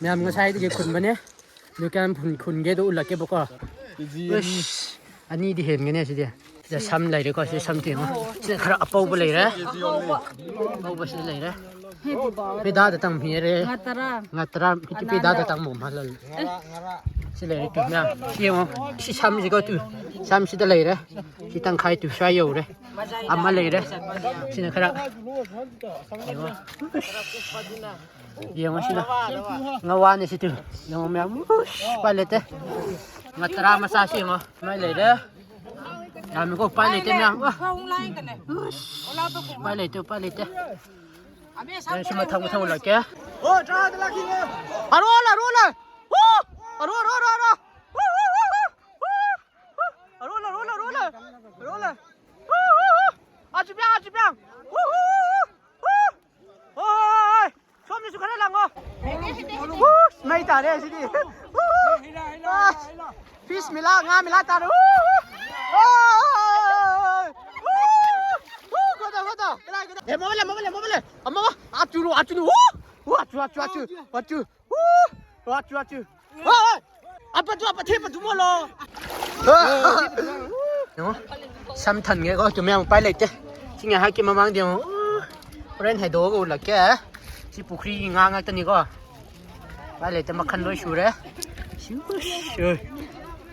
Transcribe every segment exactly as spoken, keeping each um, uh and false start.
ꯃꯌꯥꯝ ꯉꯁꯥꯏꯗꯒꯤ ꯈꯨꯟꯕꯅꯦ꯫ ꯑꯗꯨ ꯀꯌꯥꯝ ꯈꯨꯟ-, ꯈꯨꯟꯒꯦꯗꯣ ꯎꯠꯂꯛꯀꯦꯕꯀꯣ꯫ ꯀꯦꯖꯤ ꯑꯅꯤ꯫ ꯑꯁ, ꯑꯅꯤꯗꯤ ꯍꯦꯟꯒꯅꯤ ꯑꯁꯤꯗꯤ꯫ ꯁꯤꯗ ꯁꯝ ꯂꯩꯔꯦꯀꯣ, ꯁꯤ ꯁꯝ ꯇꯦꯡꯉꯣ꯫ ꯁꯤꯅ ꯈꯔ ꯑꯄꯧꯕ ꯂꯩꯔꯦ꯫ ꯑꯄꯧꯕ ꯁꯤꯗ ꯂꯩꯔꯦ꯫ ꯄꯦꯗꯥꯗ ꯇꯝꯕꯤꯔꯦ꯫ ꯉꯥ ꯇꯔꯥ꯫ ꯉꯥ ꯇꯔꯥ, ꯄꯦꯗꯥꯗ ꯇꯝꯕ ꯃꯥꯜꯂꯦ꯫ ꯁꯤ ꯂꯩꯔꯦ ꯇꯨ ꯃꯌꯥꯝ꯫ ꯁꯤ ꯌꯦꯡꯉꯣ꯫ ꯁꯤ ꯁꯝꯁꯤꯀꯣ ꯇꯨ꯫ ꯁꯝꯁꯤꯗ ꯂꯩꯔꯦ꯫ ꯁꯤ ꯇꯪꯈꯥꯏ ꯇꯨ ꯁ꯭ꯋꯥꯏ ꯌꯧꯔꯦ꯫ ꯑꯃ ꯂꯩꯔꯦ꯫ ꯁꯤꯅ ꯈꯔ ꯌꯦꯡꯉꯣ꯫ ꯌꯦꯡꯉꯣ ꯁꯤꯅ꯫ ꯉꯋꯥꯅꯦ ꯁꯤ ꯇꯨ꯫ ꯌꯦꯡꯉꯣ ꯃꯌꯥꯝ꯫ ꯎꯁ, ꯎꯄꯥꯏ ꯂꯩꯇꯦ꯫ ꯉꯥ ꯇꯔꯥ ꯃꯆꯥꯁꯤ ꯌꯦꯡꯉꯣ꯫ ꯁꯨꯃꯥꯏꯅ ꯂꯩꯔꯦ꯫ ꯌꯥꯝꯃꯤꯀꯣ, ꯎꯄꯥꯏ ꯂꯩꯇꯦ ꯃꯌꯥꯝ꯫ ꯎꯁ, ꯎꯄꯥꯏ ꯂꯩꯇꯦ, ꯎꯄꯥꯏ ꯂꯩꯇꯦ꯫ ꯑꯩ ꯁꯤ ꯃꯊꯪ ꯃꯊꯪ ꯎꯠꯂꯛꯀꯦ꯫ ꯑꯔꯣꯜ, ꯑꯔꯣꯜ꯫ ꯎ! ꯑꯔꯣꯜ, ꯑꯔꯣꯜ, ꯑꯔꯣꯜ, ꯑꯔꯣꯜ꯫ ꯎ, ꯎ, ꯎ, ꯎ꯫ ꯎ, ꯎ꯫ ꯑꯔꯣꯜ, ꯑꯔꯣꯜ, ꯑꯔꯣꯜ꯫ ꯑꯔꯣꯜ꯫ ꯎ, ꯎ, ꯎ꯫ ꯑꯥ, ꯆꯤꯄ꯭ꯌꯥ, ꯑꯥ, ꯆꯤꯄ꯭ꯌꯥ꯫ ꯎ, ꯎ, ꯎ, ꯎ꯫ ꯎ꯫ ꯍꯣꯏ, ꯁꯣꯝꯗꯁꯨ ꯈꯔ ꯂꯪꯉꯣ꯫ ꯎ, ꯃꯩ ꯇꯥꯔꯦ ꯑꯁꯤꯗꯤ꯫ ꯎ, ꯎ꯫ ꯑꯁ, ꯐꯤꯁ ꯃꯤꯂꯥ, ꯉꯥ ꯃꯤꯂꯥ ꯇꯥꯔꯦ꯫ ꯎ, ꯎ꯫ ꯎ, ꯎ, ꯎ, ꯎ꯫ ꯎ, ꯎ꯫ ꯈꯣꯠꯇꯣ, ꯈꯣꯠꯇꯣ꯫ ꯀꯗꯥꯏ, ꯀꯗꯥꯏ? ꯑꯦ, ꯃꯃꯜ ꯂꯩ, ꯃꯃꯜ ꯂꯩ, ꯃꯃꯜ ꯂꯩ꯫ ꯑꯃ, ꯑꯥ, ꯆꯨꯔꯨ, ꯑꯥ, ꯆꯨꯔꯨ꯫ ꯎ! ꯎ, ꯑꯥ, ꯆꯨ, ꯑꯥ, ꯆꯨ꯫ ꯑꯥ, ꯆꯨ꯫ ꯎ! ꯎ, ꯑꯥ, ꯆꯨ, ꯑꯥ, ꯆꯨ꯫ ꯍꯣꯏ, ꯍꯣꯏ꯫ ꯑꯄꯠꯇꯨ, ꯑꯄꯠꯊꯦ, ꯑꯄꯠꯇꯨ ꯃꯣꯠꯂꯣ꯫ ꯌꯦꯡꯉꯣ, ꯁꯝ ꯊꯟꯒꯦꯀꯣ, ꯇꯨ ꯃꯌꯥꯝ ꯎꯄꯥꯏ ꯂꯩꯇꯦ꯫ ꯁꯤ ꯉꯥꯏꯍꯥꯛꯀꯤ ꯃꯃꯥꯡꯗ ꯌꯦꯡꯉꯣ꯫ ꯍꯣꯔꯦꯟ ꯍꯥꯏꯗꯣꯛꯑꯒ ꯎꯠꯂꯛꯀꯦ꯫ ꯁꯤ ꯄꯨꯈ꯭ꯔꯤꯒꯤ ꯉꯥ ꯉꯥꯛꯇꯅꯤꯀꯣ꯫ ꯎꯄꯥꯏ ꯂꯩꯇꯦ, ꯃꯈꯜ ꯂꯣꯏ ꯁꯨꯔꯦ꯫ ꯁꯤ, ꯎꯁ,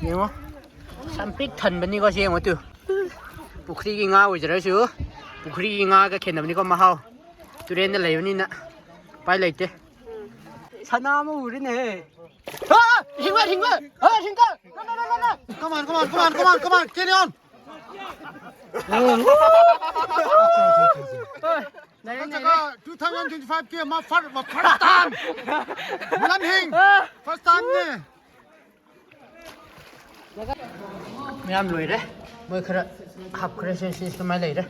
ꯌꯦꯡꯉꯣ꯫ ꯁꯝ ꯄꯤꯛ ꯊꯟꯕꯅꯤꯀꯣ, ꯁꯤ ꯌꯦꯡꯉꯣ ꯇꯨ꯫ ꯄꯨꯈ꯭ꯔꯤꯒꯤ ꯉꯥ ꯑꯣꯏꯖꯔꯁꯨ, ꯄꯨꯈ꯭ꯔꯤꯒꯤ ꯉꯥꯒ ꯈꯦꯠꯅꯕꯅꯤꯀꯣ ꯃꯍꯥꯎ꯫ ꯇꯨꯔꯦꯟꯗ ꯂꯩꯕꯅꯤꯅ ꯎꯄꯥꯏ ꯂꯩꯇꯦ꯫ ꯁꯅꯥ ꯑꯃ ꯎꯔꯤꯅꯦꯍꯦ꯫ ꯑꯥ! ꯍꯤꯡꯒꯣꯜ, ꯍꯤꯡꯒꯣꯜ! ꯑꯥ, ꯍꯤꯡꯒꯣꯜ! ꯂꯥ, ꯂꯥ, ꯂꯥ, ꯂꯥ, ꯂꯥ! Come on, come on, come on, come on, come on! Carry on! ꯍꯣꯏ, ꯂꯩꯔꯦ, ꯂꯩꯔꯦ꯫ ꯅꯠꯇ꯭ꯔꯒ two thousand twenty-five ꯀꯤ ꯑꯃ fir-, first time! ꯃꯨꯂꯟ ꯍꯤꯡ! ꯑꯥ! First time ꯅꯦ! ꯃꯌꯥꯝ ꯂꯣꯏꯔꯦ꯫ ꯃꯣꯏ ꯈꯔ ꯍꯥꯞꯈ꯭ꯔꯦ꯫ ꯁꯤ, ꯁꯤ ꯁꯨꯃꯥꯏꯅ ꯂꯩꯔꯦ꯫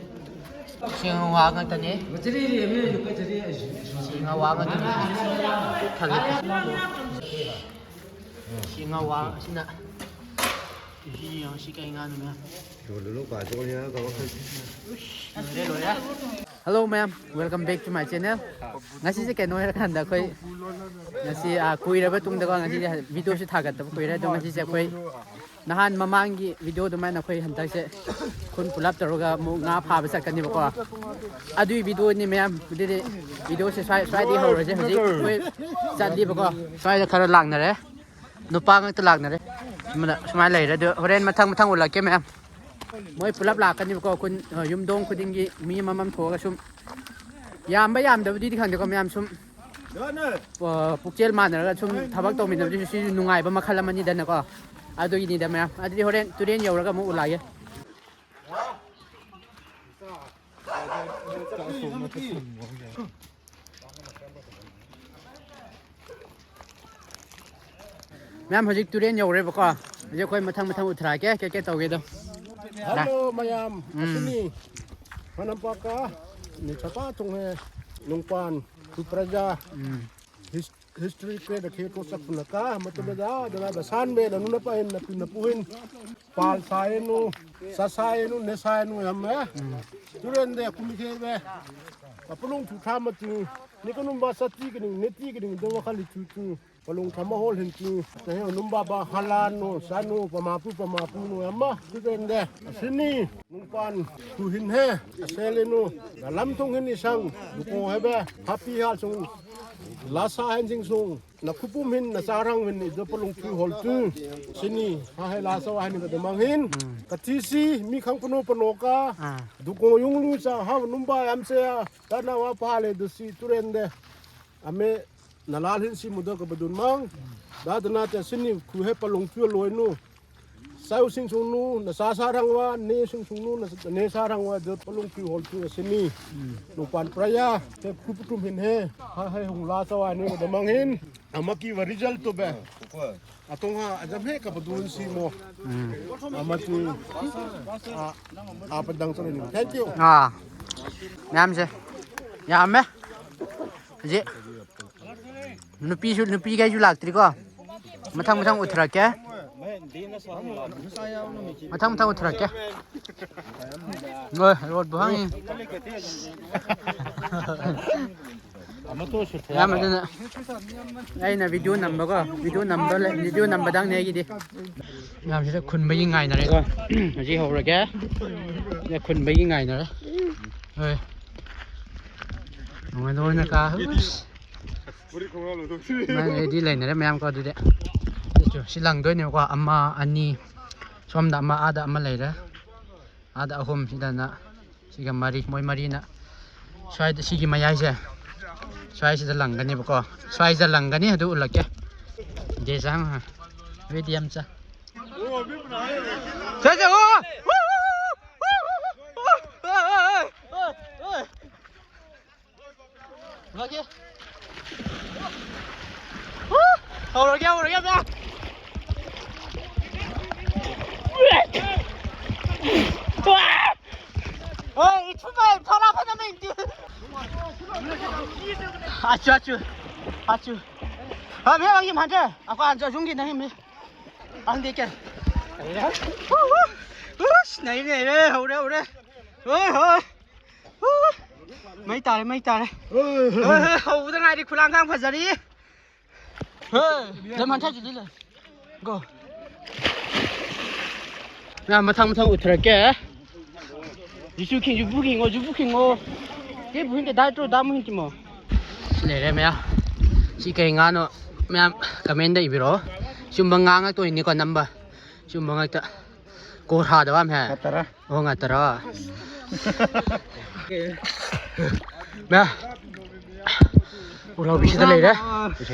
ꯁꯤ ꯉꯋꯥ ꯉꯥꯛꯇꯅꯤ꯫ ꯁꯤ ꯉꯋꯥ ꯉꯥꯛꯇꯅꯤ꯫ ꯄꯤꯛ ꯊꯜꯂꯦ꯫ ꯁꯤ ꯉꯋꯥ ꯑꯁꯤꯅ꯫ ꯁꯤ ꯌꯦꯡꯉꯣ, ꯁꯤ ꯀꯩ ꯉꯥꯅꯣ ꯃꯌꯥꯝ꯫ ꯂꯣꯏꯔꯦ, ꯂꯣꯏꯔꯦ꯫ Hello ꯃꯌꯥꯝ, welcome back to my channel. ꯉꯁꯤꯁꯦ ꯀꯩꯅꯣ ꯍꯥꯏꯔꯀꯥꯟꯗ ꯑꯩꯈꯣꯏ ꯉꯁꯤ ꯑꯥ, ꯀꯨꯏꯔꯕ ꯇꯨꯡꯗꯀꯣ, ꯉꯁꯤꯁꯦ ꯚꯤꯗꯤꯑꯣꯁꯨ ꯊꯥꯒꯠꯇꯕ ꯀꯨꯏꯔꯦ꯫ ꯑꯗꯣ ꯉꯁꯤꯁꯦ ꯑꯩꯈꯣꯏ ꯅꯍꯥꯟ ꯃꯃꯥꯡꯒꯤ ꯚꯤꯗꯤꯑꯣ ꯑꯗꯨꯃꯥꯏꯅ ꯑꯩꯈꯣꯏ ꯍꯟꯗꯛꯁꯦ ꯈꯨꯟ ꯄꯨꯂꯞ ꯇꯧꯔꯒ ꯑꯃꯨꯛ ꯉꯥ ꯐꯥꯕ ꯆꯠꯀꯅꯦꯕꯀꯣ꯫ ꯑꯗꯨꯒꯤ ꯚꯤꯗꯤꯑꯣꯅꯤ ꯃꯌꯥꯝ꯫ ꯑꯗꯨꯗꯤ ꯚꯤꯗꯤꯑꯣꯁꯦ ꯁ꯭ꯋꯥꯏ ꯁ꯭ꯋꯥꯏꯗꯒꯤ ꯍꯧꯔꯁꯦ꯫ ꯍꯧꯖꯤꯛ ꯑꯩꯈꯣꯏ ꯆꯠꯂꯤꯕꯀꯣ꯫ ꯁ꯭ꯋꯥꯏꯗ ꯈꯔ ꯂꯥꯛꯅꯔꯦ꯫ ꯅꯨꯄꯥ ꯉꯥꯛꯇ ꯂꯥꯛꯅꯔꯦ꯫ ꯑꯃꯅ ꯁꯨꯃꯥꯏꯅ ꯂꯩꯔꯦ꯫ ꯑꯗꯨ ꯍꯣꯔꯦꯟ ꯃꯊꯪ ꯃꯊꯪ ꯎꯠꯂꯛꯀꯦ ꯃꯌꯥꯝ꯫ ꯃꯣꯏ ꯄꯨꯂꯞ ꯂꯥꯛꯀꯅꯤꯕꯀꯣ꯫ ꯈꯨꯟ ꯑ, ꯌꯨꯝꯊꯣꯡ ꯈꯨꯗꯤꯡꯒꯤ ꯃꯤ ꯑꯃꯃꯝ ꯊꯣꯛꯑꯒ ꯁꯨꯝ ꯌꯥꯝꯕ ꯌꯥꯝꯗꯕꯗꯨꯗꯤ ꯈꯪꯗꯦꯀꯣ ꯃꯌꯥꯝ꯫ ꯁꯨꯝ ꯑ, ꯄꯨꯛꯆꯦꯜ ꯃꯥꯟꯅꯔꯒ ꯁꯨꯝ ꯊꯕꯛ ꯇꯧꯃꯤꯟꯅꯕꯗꯨꯁꯨ ꯁꯤꯁꯨ ꯅꯨꯡꯉꯥꯏꯕ ꯃꯈꯜ ꯑꯃꯅꯤꯗꯅꯀꯣ꯫ ꯑꯗꯨꯒꯤꯅꯤꯗ ꯃꯌꯥꯝ꯫ ꯑꯗꯨꯗꯤ ꯍꯣꯔꯦꯟ ꯇꯨꯔꯦꯟ ꯌꯧꯔꯒ ꯑꯃꯨꯛ ꯎꯠꯂꯛꯑꯒꯦ꯫ ꯃꯌꯥꯝ, ꯍꯧꯖꯤꯛ ꯇꯨꯔꯦꯟ ꯌꯧꯔꯦꯕꯀꯣ꯫ ꯍꯧꯖꯤꯛ ꯑꯩꯈꯣꯏ ꯃꯊꯪ ꯃꯊꯪ ꯎꯊꯔꯛꯀꯦ ꯀꯩ ꯀꯩ ꯇꯧꯒꯦꯗꯣ꯫ ꯍꯜꯂꯣ ꯃꯌꯥꯝ, ꯎꯝ꯫ ꯑꯁꯤꯅꯤ ꯃꯅꯝꯄꯥꯛꯀ ꯅꯤꯊꯄꯥ ꯊꯣꯡꯍꯦ ꯅꯨꯡꯄꯥꯟ ꯁꯨꯄ꯭ꯔꯖꯥ ꯎꯝ꯫ ꯍꯤꯁ-, ꯍꯤꯁꯇ꯭ꯔꯤ ꯀꯦꯗ ꯈꯦ ꯇꯣ ꯆꯠꯄꯅ ꯀꯥ ꯃꯇꯝꯗ ꯗꯅ ꯗꯁꯥꯟ ꯃꯦ ꯅꯅꯨꯅ ꯄꯥꯏꯟ ꯅꯄꯤ ꯅꯄꯨꯍꯤꯟ ꯄꯥꯜ ꯁꯥꯏꯅꯨ ꯆꯥꯁꯥꯏꯅꯨ ꯅꯦꯁꯥꯏꯅꯨ ꯌꯥꯝꯃꯦ꯫ ꯇꯨꯔꯦꯟꯗ ꯀꯨꯝꯈꯦꯕꯦ꯫ ꯄꯂꯣꯡ ꯊꯨ ꯊꯥ ꯃꯇꯨ ꯅꯤꯀꯅꯨꯝꯕ ꯆꯥꯇꯤ ꯀꯅꯤꯡ ꯅꯦꯇꯤ ꯀꯅꯤꯡ ꯗꯣ ꯋꯥꯈꯜ ꯊꯨ ꯊꯨ ꯄꯂꯣꯡ ꯊꯥ ꯃꯍꯣꯜ ꯍꯤꯟ ꯊꯨ ꯅꯍꯦ ꯅꯨꯝꯕꯥ ꯕꯥ ꯍꯂꯥꯅꯨ ꯆꯥꯅꯨ ꯄꯃꯥꯄꯨ ꯄꯃꯥꯄꯨꯅꯨ ꯌꯥꯝꯃ ꯇꯨꯔꯦꯟꯗ꯫ ꯑꯁꯤꯅꯤ ꯅꯨꯡꯄꯥꯟ ꯊꯨ ꯍꯤꯟ ꯍꯦ ꯑꯁꯦꯂꯦꯅꯨ ꯂꯝ ꯊꯨꯡ ꯍꯤꯟ ꯏꯁꯪ ꯂꯨꯀꯣ ꯍꯥꯏꯕ ꯍꯥꯄꯤ ꯍꯥ ꯁꯨꯡ ꯂꯥꯁꯥ ꯍꯦꯟ ꯁꯤꯡ ꯁꯨꯡ ꯅꯈꯨꯄꯨꯝ ꯍꯤꯟ ꯅꯆꯥꯔꯥꯡ ꯍꯤꯟ ꯏꯗꯣ ꯄꯂꯨꯡ ꯊꯨ ꯍꯣꯜ ꯇꯨ ꯁꯤꯅꯤ ꯍꯥ ꯍꯦ ꯂꯥꯁꯥ ꯋꯥ ꯍꯥꯏꯅꯤꯡꯕ ꯗꯃꯥꯡ ꯍꯤꯟ ꯎꯝ꯫ ꯀꯊꯤꯁꯤ ꯃꯤ ꯈꯪ ꯄꯅꯣ ꯄꯅꯣ ꯀꯥ ꯑꯥ꯫ ꯗꯨꯀꯣ ꯌꯨꯡ ꯂꯨ ꯆꯥ ꯍꯥ ꯅꯨꯝꯕꯥ ꯌꯥꯝ ꯆꯦ ꯇꯅ ꯋꯥ ꯄꯥꯂꯦ ꯗꯨꯁꯤ ꯇꯨꯔꯦꯟꯗꯦ ꯑꯃꯦ ꯅꯂꯥꯜ ꯍꯤꯟ ꯁꯤ ꯃꯨꯗ ꯀꯕꯗꯨꯟ ꯃꯥꯡ ꯗꯥꯗꯅꯥ ꯇꯦ ꯁꯤꯅꯤ ꯈꯨ ꯍꯦ ꯄꯂꯨꯡ ꯊꯨ ꯂꯣꯏꯅꯨ ꯆꯥꯎꯁꯤꯡ ꯁꯨꯡꯅꯨ ꯅꯆꯥ ꯁꯥꯔꯪꯋꯥ ꯅꯦꯁꯤꯡ ꯁꯨꯡꯅꯨ ꯅꯦ ꯁꯥꯔꯪꯋꯥ ꯗ ꯄꯂꯨꯡ ꯊꯨ ꯍꯣꯜ ꯊꯨ ꯁꯤꯅꯤ ꯎꯝ꯫ ꯅꯨꯄꯥꯟ ꯄ꯭ꯔꯌꯥ ꯍꯦ ꯈꯨꯄꯨꯇꯨꯝ ꯍꯤꯟ ꯍꯦ ꯍꯥ ꯍꯦ ꯍꯨꯡ ꯂꯥ ꯆꯋꯥ ꯅꯤ ꯗ ꯃꯥꯡ ꯍꯤꯟ ꯑꯃꯀꯤ ꯋꯥ ꯔꯤꯖꯜ ꯇꯨ ꯕꯦ ꯑꯇꯣꯡ ꯍꯥ ꯑꯖꯝ ꯍꯦ ꯀꯕꯗꯨꯟ ꯁꯤ ꯃꯣ ꯎꯝ꯫ ꯑꯃꯇꯨ ꯑ ꯑ ꯄꯗꯪ ꯆꯂꯅꯤ꯫ Thank you꯫ ꯑꯥ ꯃꯌꯥꯝꯁꯦ ꯌꯥꯝꯃꯦ꯫ ꯍꯧꯖꯤꯛ ꯅꯨꯄꯤꯁꯨ ꯅꯨꯄꯤꯈꯩꯁꯨ ꯂꯥꯛꯇ꯭ꯔꯤꯀꯣ꯫ ꯃꯊꯪ ꯃꯊꯪ ꯎꯠꯊꯔꯛꯀꯦ꯫ ꯃꯊꯪ ꯃꯊꯪ ꯎꯠꯊꯔꯛꯀꯦ꯫ ꯍꯣꯏ, ꯔꯣꯠꯄꯨ ꯍꯥꯡꯉꯤ꯫ ꯑꯌꯥꯝꯕꯗꯅ ꯑꯩꯅ ꯚꯤꯗꯤꯑꯣ ꯅꯝꯕꯀꯣ, ꯚꯤꯗꯤꯑꯣ ꯅꯝꯕ ꯂꯩ-, ꯚꯤꯗꯤꯑꯣ ꯅꯝꯕꯗꯪꯅꯦ ꯑꯩꯒꯤꯗꯤ꯫ ꯃꯌꯥꯝꯁꯤꯗ ꯈꯨꯟꯕꯒꯤ ꯉꯥꯏꯅꯔꯦꯀꯣ꯫ ꯍꯧꯖꯤꯛ ꯍꯧꯔꯒꯦ꯫ ꯁꯤꯗ ꯈꯨꯟꯕꯒꯤ ꯉꯥꯏꯅꯔꯦ꯫ ꯍꯣꯏ꯫ ꯅꯨꯡꯉꯥꯏ ꯅꯨꯡꯉꯥꯏꯅ ꯀꯥ-, ꯃꯥꯏ ready ꯂꯩꯅꯔꯦ ꯃꯌꯥꯝꯀꯣ꯫ ꯑꯗꯨꯗꯤ ꯁꯤ ꯂꯪꯗꯣꯏꯅꯦꯕꯀꯣ꯫ ꯑꯃ, ꯑꯅꯤ, ꯁꯣꯝꯗ ꯑꯃ, ꯑꯥꯗ ꯑꯃ ꯂꯩꯔꯦ꯫ ꯑꯥꯗ ꯑꯍꯨꯝ, ꯁꯤꯗꯅ ꯁꯤꯒ ꯃꯔꯤ, ꯃꯣꯏ ꯃꯔꯤꯅ ꯁ꯭ꯋꯥꯏꯗ, ꯁꯤꯒꯤ ꯃꯌꯥꯏꯁꯦ ꯁ꯭ꯋꯥꯏꯁꯤꯗ ꯂꯪꯒꯅꯦꯕꯀꯣ꯫ ꯁ꯭ꯋꯥꯏꯁꯤꯗ ꯂꯪꯒꯅꯤ, ꯑꯗꯨ ꯎꯠꯂꯛꯀꯦ꯫ ꯗꯦꯖꯥꯡ, ꯍꯥ꯫ ꯔꯦꯗꯤ ꯌꯥꯝ ꯆꯥ꯫ ꯁ꯭ꯋꯥꯏꯁꯦ, ꯑꯣ! ꯂꯥꯛꯀꯦ꯫ ꯍꯧꯔꯒꯦ, ꯍꯧꯔꯒꯦ, ꯃꯌꯥꯝ꯫ ꯑꯣꯏ, ꯏꯊꯨꯕ, ꯐꯅꯥ ꯐꯅꯥ ꯃꯩꯗꯤ꯫ ꯑꯆꯨ, ꯑꯆꯨ, ꯑꯆꯨ꯫ ꯍꯥ, ꯃꯌꯥꯝ, ꯑꯩꯒꯤ ꯃꯥꯟꯗꯦ꯫ ꯑꯀꯣ, ꯑꯟꯖꯣ, ꯖꯨꯝꯒꯤ ꯅꯪ ꯃꯤ꯫ ꯑꯪꯗꯤ ꯀꯦ꯫ ꯎꯁ, ꯅꯩꯔꯦ, ꯅꯩꯔꯦ, ꯍꯧꯔꯦ, ꯍꯧꯔꯦ꯫ ꯍꯣꯏ, ꯍꯣꯏ꯫ ꯎ! ꯃꯩ ꯇꯥꯔꯦ, ꯃꯩ ꯇꯥꯔꯦ꯫ ꯍꯣꯏ, ꯍꯣꯏ, ꯍꯧꯕꯗ ꯉꯥꯏꯔꯤ, ꯈꯨꯂꯥꯡꯈꯥꯡ ꯐꯖꯔꯤ꯫ ꯍꯣꯏ, ꯂꯩ ꯃꯟꯊꯛꯀꯤꯗꯤ ꯂꯩ꯫ Go꯫ ꯃꯌꯥꯝ ꯃꯊꯪ ꯃꯊꯪ ꯎꯠꯊꯔꯛꯀꯦ꯫ ꯖꯤꯁꯨ ꯈꯤꯡ, ꯖꯨꯕꯨ ꯈꯤꯡꯉꯣ, ꯖꯨꯕꯨ ꯈꯤꯡꯉꯣ꯫ ꯀꯦ ꯕꯨꯍꯤꯟ ꯀꯦ ꯗꯥꯏ ꯇ꯭ꯔꯣ ꯗꯥ ꯃꯨꯍꯤꯟ ꯀꯤꯃꯣ꯫ ꯁꯤ ꯂꯩꯔꯦ ꯃꯌꯥꯝ꯫ ꯁꯤ ꯀꯩ ꯉꯥꯅꯣ ꯃꯌꯥꯝ comment ꯏꯕꯤꯔꯛꯑꯣ꯫ ꯆꯨꯝꯕ ꯉꯥ ꯉꯥꯛꯇ ꯑꯣꯏꯅꯤꯀꯣ ꯅꯝꯕ꯫ ꯆꯨꯝꯕ ꯉꯥꯛꯇ꯫ ꯀꯣ ꯊꯥꯗꯕ ꯑꯃ ꯍꯦ꯫ ꯉꯥ ꯇꯔꯥ꯫ ꯑꯣ, ꯉꯥ ꯇꯔꯥ꯫ ꯃꯌꯥꯝ, ꯎꯔꯥꯎꯕꯤꯁꯤꯗ ꯂꯩꯔꯦ꯫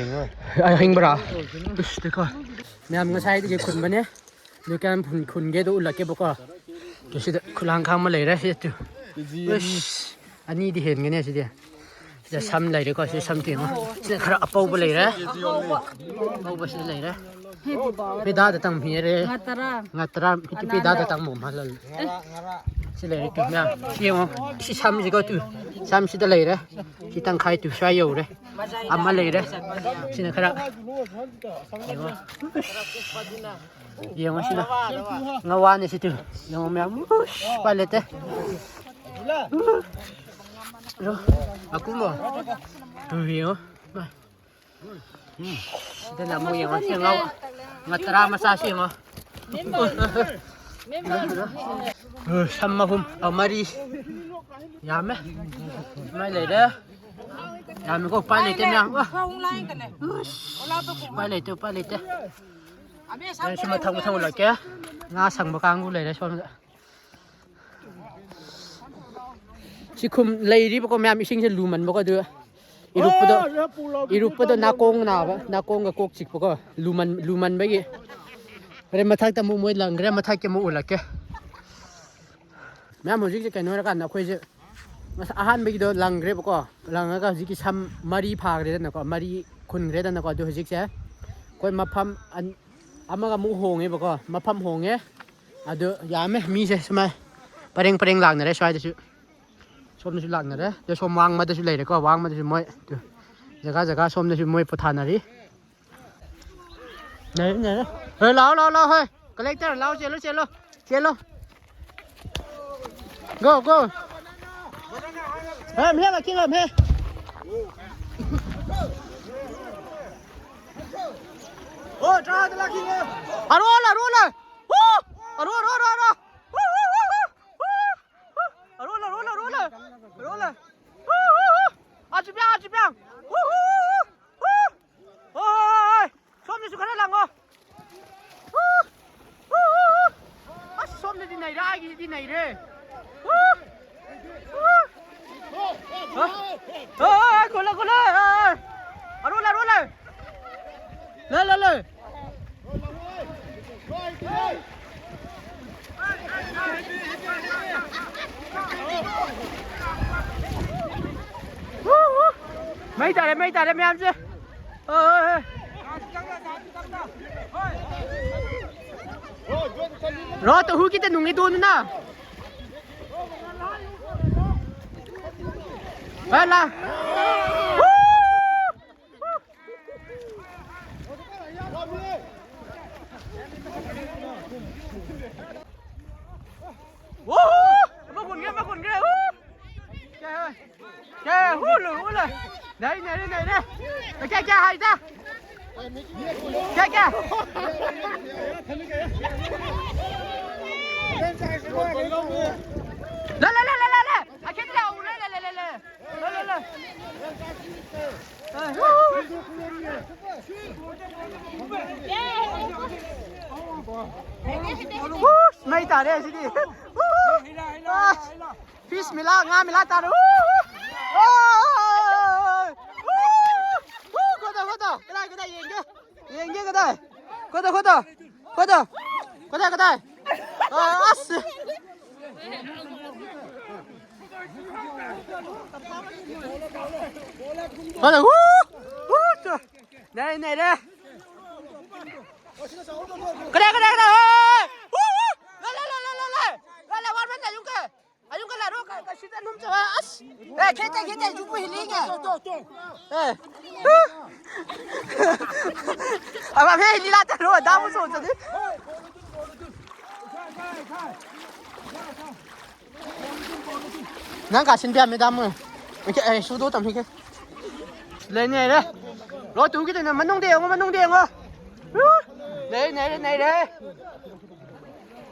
ꯑ, ꯑꯍꯤꯡꯕꯔꯥ? ꯏꯁ, ꯇꯦꯀꯣ꯫ ꯃꯌꯥꯝ ꯉꯁꯥꯏꯗꯒꯤ ꯈꯨꯟꯕꯅꯦ꯫ ꯑꯗꯨ ꯀꯌꯥꯝ ꯈꯨꯟ-, ꯈꯨꯟꯒꯦꯗꯣ ꯎꯠꯂꯛꯀꯦꯕꯀꯣ꯫ ꯑꯗꯨ ꯁꯤꯗ ꯈꯨꯂꯥꯡꯈꯥꯡ ꯑꯃ ꯂꯩꯔꯦ, ꯁꯤ ꯑꯗꯨ꯫ ꯀꯦ ꯖꯤ ꯑꯅꯤ꯫ ꯏꯁ, ꯑꯅꯤꯗꯤ ꯍꯦꯟꯒꯅꯤ ꯁꯤꯗꯤ꯫ ꯁꯤꯗ ꯁꯝ ꯂꯩꯔꯦꯀꯣ, ꯁꯤ ꯁꯝ ꯇꯦꯡꯉꯣ꯫ ꯁꯤꯗ ꯈꯔ ꯑꯄꯧꯕ ꯂꯩꯔꯦ꯫ ꯑꯄꯧꯕ ꯁꯤꯗ ꯂꯩꯔꯦ꯫ ꯄꯦꯗꯥꯗ ꯇꯝꯕꯤꯔꯦ꯫ ꯉꯥ ꯇꯔꯥ꯫ ꯉꯥ ꯇꯔꯥ, ꯄꯦꯗꯥꯗ ꯇꯝꯕ ꯃꯥꯜꯍꯜꯂꯦ꯫ ꯁꯤ ꯂꯩꯔꯦ, ꯃꯌꯥꯝ꯫ ꯁꯤ ꯌꯦꯡꯉꯣ꯫ ꯁꯤ ꯁꯝꯁꯤꯀꯣ, ꯇꯨ꯫ ꯁꯝꯁꯤꯗ ꯂꯩꯔꯦ꯫ ꯁꯤ ꯇꯪꯈꯥꯏ ꯇꯨ ꯁ꯭ꯋꯥꯏ ꯌꯧꯔꯦ꯫ ꯑꯃ ꯂꯩꯔꯦ꯫ ꯁꯤꯅ ꯈꯔ ꯌꯦꯡꯉꯣ꯫ ꯌꯦꯡꯉꯣ ꯁꯤꯅ꯫ ꯉꯋꯥꯅꯦ ꯁꯤꯗꯤ꯫ ꯌꯦꯡꯉꯣ ꯃꯌꯥꯝ꯫ ꯎꯁ, ꯎꯄꯥꯏ ꯂꯩꯇꯦ꯫ ꯑꯀꯨꯝꯕ꯫ ꯇꯨ ꯌꯦꯡꯉꯣ꯫ ꯁꯤꯗꯅ ꯑꯃꯨꯛ ꯌꯦꯡꯉꯣ꯫ ꯁꯤ ꯉꯥ, ꯉꯥ ꯇꯔꯥ ꯃꯆꯥꯁꯤ ꯌꯦꯡꯉꯣ꯫ ꯁꯝ ꯑꯍꯨꯝ, ꯑ, ꯃꯔꯤ꯫ ꯌꯥꯝꯃꯦ꯫ ꯁꯨꯃꯥꯏꯅ ꯂꯩꯔꯦ꯫ ꯌꯥꯝꯃꯤꯀꯣ, ꯎꯄꯥꯏ ꯂꯩꯇꯦ ꯃꯌꯥꯝ꯫ ꯎꯄꯥꯏ ꯂꯩꯇꯦ, ꯎꯄꯥꯏ ꯂꯩꯇꯦ꯫ ꯑꯩ ꯁꯤ ꯃꯊꯪ ꯃꯊꯪ ꯎꯠꯂꯛꯀꯦ꯫ ꯉꯥ ꯁꯪꯕ ꯀꯥꯡꯕꯨ ꯂꯩꯔꯦ ꯁꯣꯝꯗ꯫ ꯁꯤ ꯈꯨꯝ ꯂꯩꯔꯤꯕꯀꯣ ꯃꯌꯥꯝ, ꯏꯁꯤꯡꯁꯦ ꯂꯨꯃꯟꯕꯀꯣ, ꯑꯗꯨ ꯏꯔꯨꯞꯄꯗꯣ, ꯏꯔꯨꯞꯄꯗꯣ ꯅꯥꯀꯣꯡ ꯅꯥꯕ, ꯅꯥꯀꯣꯡꯒ ꯀꯣꯛ ꯆꯤꯛꯄꯀꯣ, ꯂꯨꯃꯟ-, ꯂꯨꯃꯟꯕꯒꯤ꯫ ꯍꯣꯔꯦꯟ ꯃꯊꯛꯇ ꯑꯃꯨꯛ ꯃꯣꯏ ꯂꯪꯈ꯭ꯔꯦ, ꯃꯊꯛꯀꯤ ꯑꯃꯨꯛ ꯎꯠꯂꯛꯀꯦ꯫ ꯃꯌꯥꯝ ꯍꯧꯖꯤꯛꯁꯦ ꯀꯩꯅꯣ ꯍꯥꯏꯔꯀꯥꯟꯗ ꯑꯩꯈꯣꯏꯁꯦ ꯉꯁ-, ꯑꯍꯥꯟꯕꯒꯤꯗꯣ ꯂꯪꯈ꯭ꯔꯦꯕꯀꯣ, ꯂꯪꯉꯒ ꯍꯧꯖꯤꯛꯀꯤ ꯁꯝ ꯃꯔꯤ ꯐꯥꯈ꯭ꯔꯦꯗꯅꯀꯣ, ꯃꯔꯤ ꯈꯨꯟꯈ꯭ꯔꯦꯗꯅꯀꯣ, ꯑꯗꯨ ꯍꯧꯖꯤꯛꯁꯦ ꯑꯩꯈꯣꯏ ꯃꯐꯝ ꯑꯟ-, ꯑꯃꯒ ꯑꯃꯨꯛ ꯍꯣꯡꯉꯦꯕꯀꯣ, ꯃꯐꯝ ꯍꯣꯡꯉꯦ꯫ ꯑꯗꯨ ꯌꯥꯝꯃꯦ ꯃꯤꯁꯦ ꯁꯨꯃꯥꯏ ꯄꯔꯦꯡ ꯄꯔꯦꯡ ꯂꯥꯛꯅꯔꯦ ꯁ꯭ꯋꯥꯏꯗꯁꯨ꯫ ꯁꯣꯝꯗꯁꯨ ꯂꯥꯛꯅꯔꯦ꯫ ꯑꯗꯣ ꯁꯣꯝ ꯋꯥꯡꯃꯗꯁꯨ ꯂꯩꯔꯦꯀꯣ꯫ ꯋꯥꯡꯃꯗꯁꯨ ꯃꯣꯏ ꯇꯨ, ꯖꯒꯥ ꯖꯒꯥ ꯁꯣꯝꯗꯁꯨ ꯃꯣꯏ ꯄꯣꯊꯥꯅꯔꯤ꯫ ꯂꯩꯔꯦ, ꯂꯩꯔꯦ꯫ ꯍꯣꯏ, ꯂꯥꯛꯑꯣ, ꯂꯥꯛꯑꯣ, ꯂꯥꯛꯑꯣ, ꯍꯣꯏ꯫ Collector, ꯂꯥꯛꯑꯣ, ꯆꯦꯜꯂꯣ, ꯆꯦꯜꯂꯣ, ꯆꯦꯜꯂꯣ꯫ Go, go. ꯍꯦ, ꯃꯍꯦ, ꯂꯥꯛꯀꯦ, ꯂꯥꯛꯑꯣ, ꯃꯍꯦ꯫ ꯑꯣ, ꯇꯔꯥꯗ ꯂꯥꯛꯈꯤꯅꯦ꯫ ꯑꯔꯣꯜ, ꯑꯔꯣꯜ꯫ ꯍꯨ! ꯑꯔꯣꯜ, ꯑꯔꯣꯜ, ꯑꯔꯣꯜ, ꯑꯔꯣꯜ꯫ ꯍꯨ, ꯍꯨ, ꯍꯨ, ꯍꯨ꯫ ꯍꯨ! ꯑꯔꯣꯜ, ꯑꯔꯣꯜ, ꯑꯔꯣꯜ, ꯑꯔꯣꯜ꯫ ꯍꯨ, ꯍꯨ, ꯍꯨ꯫ ꯑꯥ, ꯆꯤꯄꯤꯌꯥ, ꯑꯥ, ꯆꯤꯄꯤꯌꯥ꯫ ꯍꯨ, ꯍꯨ, ꯍꯨ, ꯍꯨ꯫ ꯍꯨ꯫ ꯍꯣꯏ, ꯍꯣꯏ, ꯍꯣꯏ꯫ ꯁꯣꯝꯗꯁꯨ ꯈꯔ ꯂꯪꯉꯣ꯫ ꯍꯨ꯫ ꯍꯨ, ꯍꯨ, ꯍꯨ꯫ ꯑꯁ, ꯁꯣꯝꯗꯗꯤ ꯅꯩꯔꯦ, ꯑꯩꯒꯤꯁꯤꯗꯤ ꯅꯩꯔꯦ꯫ ꯍꯨ꯫ ꯍꯨ꯫ ꯍꯣꯏ, ꯍꯣꯏ, ꯍꯣꯏ, ꯈꯣꯠꯂꯣ, ꯈꯣꯠꯂꯣ꯫ ꯍꯣꯏ, ꯍꯣꯏ꯫ ꯑꯔꯣꯜ, ꯑꯔꯣꯜ꯫ ꯂꯩ, ꯂꯩ, ꯂꯩ꯫ ꯃꯩ ꯇꯥꯔꯦ, ꯃꯩ ꯇꯥꯔꯦ ꯃꯌꯥꯝꯁꯦ꯫ ꯍꯣꯏ, ꯍꯣꯏ, ꯍꯣꯏ꯫ ꯔꯣ, ꯇꯨ ꯍꯨ ꯀꯤꯇ ꯅꯨꯡꯉꯤ ꯇꯣꯟꯗꯨꯅ꯫ ꯍꯣꯏ, ꯂꯥ꯫ Woohoo! ꯑꯃ ꯀꯨꯟꯒꯤ, ꯑꯃ ꯀꯨꯟꯒꯤ꯫ Woo! ꯀꯦ, ꯍꯨ, ꯂꯨ, ꯍꯨ, ꯂꯨ꯫ ꯅꯩ, ꯅꯩꯔꯦ, ꯅꯩꯔꯦ꯫ ꯀꯦ, ꯀꯦ, ꯍꯥꯏꯗ꯫ ꯀꯦ, ꯀꯦ꯫ ꯂ, ꯂ, ꯂ, ꯂ, ꯂ, ꯂ꯫ ꯑꯈꯦꯗꯤ ꯂꯥꯛꯎ, ꯂ, ꯂ, ꯂ, ꯂ, ꯂ꯫ ꯂ, ꯂ, ꯂ꯫ ꯑ, ꯍꯨ, ꯍꯨ, ꯍꯨ꯫ ꯍꯨ, ꯃꯩ ꯇꯥꯔꯦ ꯁꯤꯗꯤ꯫ ꯍꯨ, ꯍꯨ꯫ ꯑꯁ꯫ Fish ꯃꯤꯂꯥ, ꯉꯥ ꯃꯤꯂꯥ ꯇꯥꯔꯦ꯫ ꯎ, ꯎ, ꯎ, ꯎ, ꯎ, ꯈꯣꯠꯇꯣ, ꯈꯣꯠꯇꯣ꯫ ꯀꯗꯥꯏ, ꯀꯗꯥꯏ ꯌꯦꯡꯒꯦ? ꯌꯦꯡꯒꯦ ꯀꯗꯥꯏ? ꯈꯣꯠꯇꯣ, ꯈꯣꯠꯇꯣ꯫ ꯈꯣꯠꯇꯣ꯫ ꯀꯗꯥꯏ, ꯀꯗꯥꯏ? ꯑ, ꯑꯁ꯫ ꯈꯣꯠꯇꯣ꯫ ꯎ, ꯎ, ꯇꯣ꯫ ꯅꯩ, ꯅꯩꯔꯦ꯫ ꯀꯗꯥꯏ, ꯀꯗꯥꯏ, ꯀꯗꯥꯏ? ꯎ, ꯎ꯫ ꯂ, ꯂ, ꯂ, ꯂ, ꯂ, ꯂ꯫ ꯂ, ꯂ, ꯋꯥꯔꯃꯟ ꯑꯌꯨꯛꯀ꯫ ꯑꯌꯨꯛꯀ ꯂꯥꯛꯔꯣ, ꯀ-, ꯀ-, ꯁꯤꯗ ꯅꯨꯡ ꯆꯪꯉ, ꯑꯁ! ꯑꯦ, ꯈꯦꯇ, ꯈꯦꯇ, ꯌꯨꯝꯕꯨ ꯍꯤꯂꯤꯒ꯫ ꯑꯦ꯫ ꯑꯕ, ꯐꯦ ꯍꯤꯂꯤ ꯂꯥꯛꯇ ꯔꯣ, ꯗꯥꯕꯨ ꯁꯣ ꯆꯗꯤ꯫ ꯅꯪ ꯀꯥꯁꯤꯟ ꯕꯤꯌꯥ ꯃꯦꯗꯥꯝ ꯑꯣꯏ꯫ ꯑꯦ, ꯁꯨꯗꯣ ꯇꯝꯍꯤꯒꯦ꯫ ꯂꯩꯅꯦꯔꯦ꯫ ꯔꯣ ꯇꯨꯒꯤꯗꯅ ꯃꯅꯨꯡꯗ ꯌꯦꯡꯉꯣ, ꯃꯅꯨꯡꯗ ꯌꯦꯡꯉꯣ꯫ ꯎ! ꯂꯩ, ꯅꯩꯔꯦ, ꯅꯩꯔꯦ꯫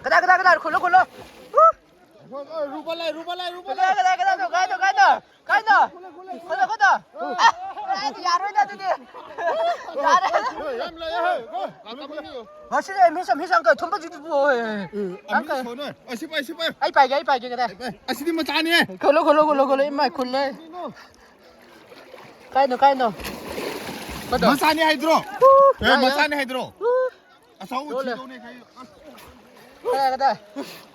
ꯀꯗꯥ, ꯀꯗꯥ, ꯀꯗꯥ, ꯈꯨꯜꯂꯣ, ꯈꯨꯜꯂꯣ꯫ ꯎ! ꯔꯨꯕ ꯂꯩ, ꯔꯨꯕ ꯂꯩ, ꯔꯨꯕ ꯂꯩ꯫ ꯀꯗꯥ, ꯀꯗꯥ, ꯀꯗꯥ, ꯀꯗꯥ, ꯀꯗꯥ, ꯀꯗꯥ? ꯈꯨꯜꯂꯣ, ꯈꯨꯜꯂꯣ꯫ ꯑ! ꯑ! ꯌꯥꯔꯣꯏꯗ ꯑꯗꯨꯗꯤ꯫ ꯌꯥꯔꯦ꯫ ꯌꯥꯝ ꯂꯩ, ꯍꯣꯏ꯫ ꯉꯁꯤꯗꯤ ꯃꯤ ꯁꯝ, ꯃꯤ ꯁꯝ ꯀ ꯊꯨꯝꯕ ꯖꯤꯗꯤ ꯄꯨ꯫ ꯑ, ꯑꯃꯤ ꯁꯣꯅ꯫ ꯑꯁꯤ ꯄꯥꯏ, ꯑꯁꯤ ꯄꯥꯏ꯫ ꯑꯩ ꯄꯥꯏꯒꯦ, ꯑꯩ ꯄꯥꯏꯒꯦ, ꯀꯗꯥ? ꯑꯁꯤꯗꯤ ꯃꯆꯥꯅꯦ꯫ ꯈꯨꯜꯂꯣ, ꯈꯨꯜꯂꯣ, ꯈꯨꯜꯂꯣ, ꯈꯨꯜꯂꯣ, ꯏꯃꯥꯏ ꯈꯨꯜꯂꯦ꯫ ꯀꯥꯏꯅꯣ, ꯀꯥꯏꯅꯣ? ꯀꯗꯣ? ꯃꯆꯥꯅꯦ ꯍꯥꯏꯗ꯭ꯔꯣ? ꯎ, ꯑꯦ, ꯌꯥ, ꯌꯥ꯫ ꯃꯆꯥꯅꯦ ꯍꯥꯏꯗ꯭ꯔꯣ? ꯎ꯫ ꯑꯆꯧꯕ ꯂꯣꯜꯂꯦ꯫ ꯊꯤꯗꯧꯅꯦ ꯀꯩ-, ꯑꯁ꯫ ꯀꯗꯥꯏ, ꯀꯗꯥꯏ?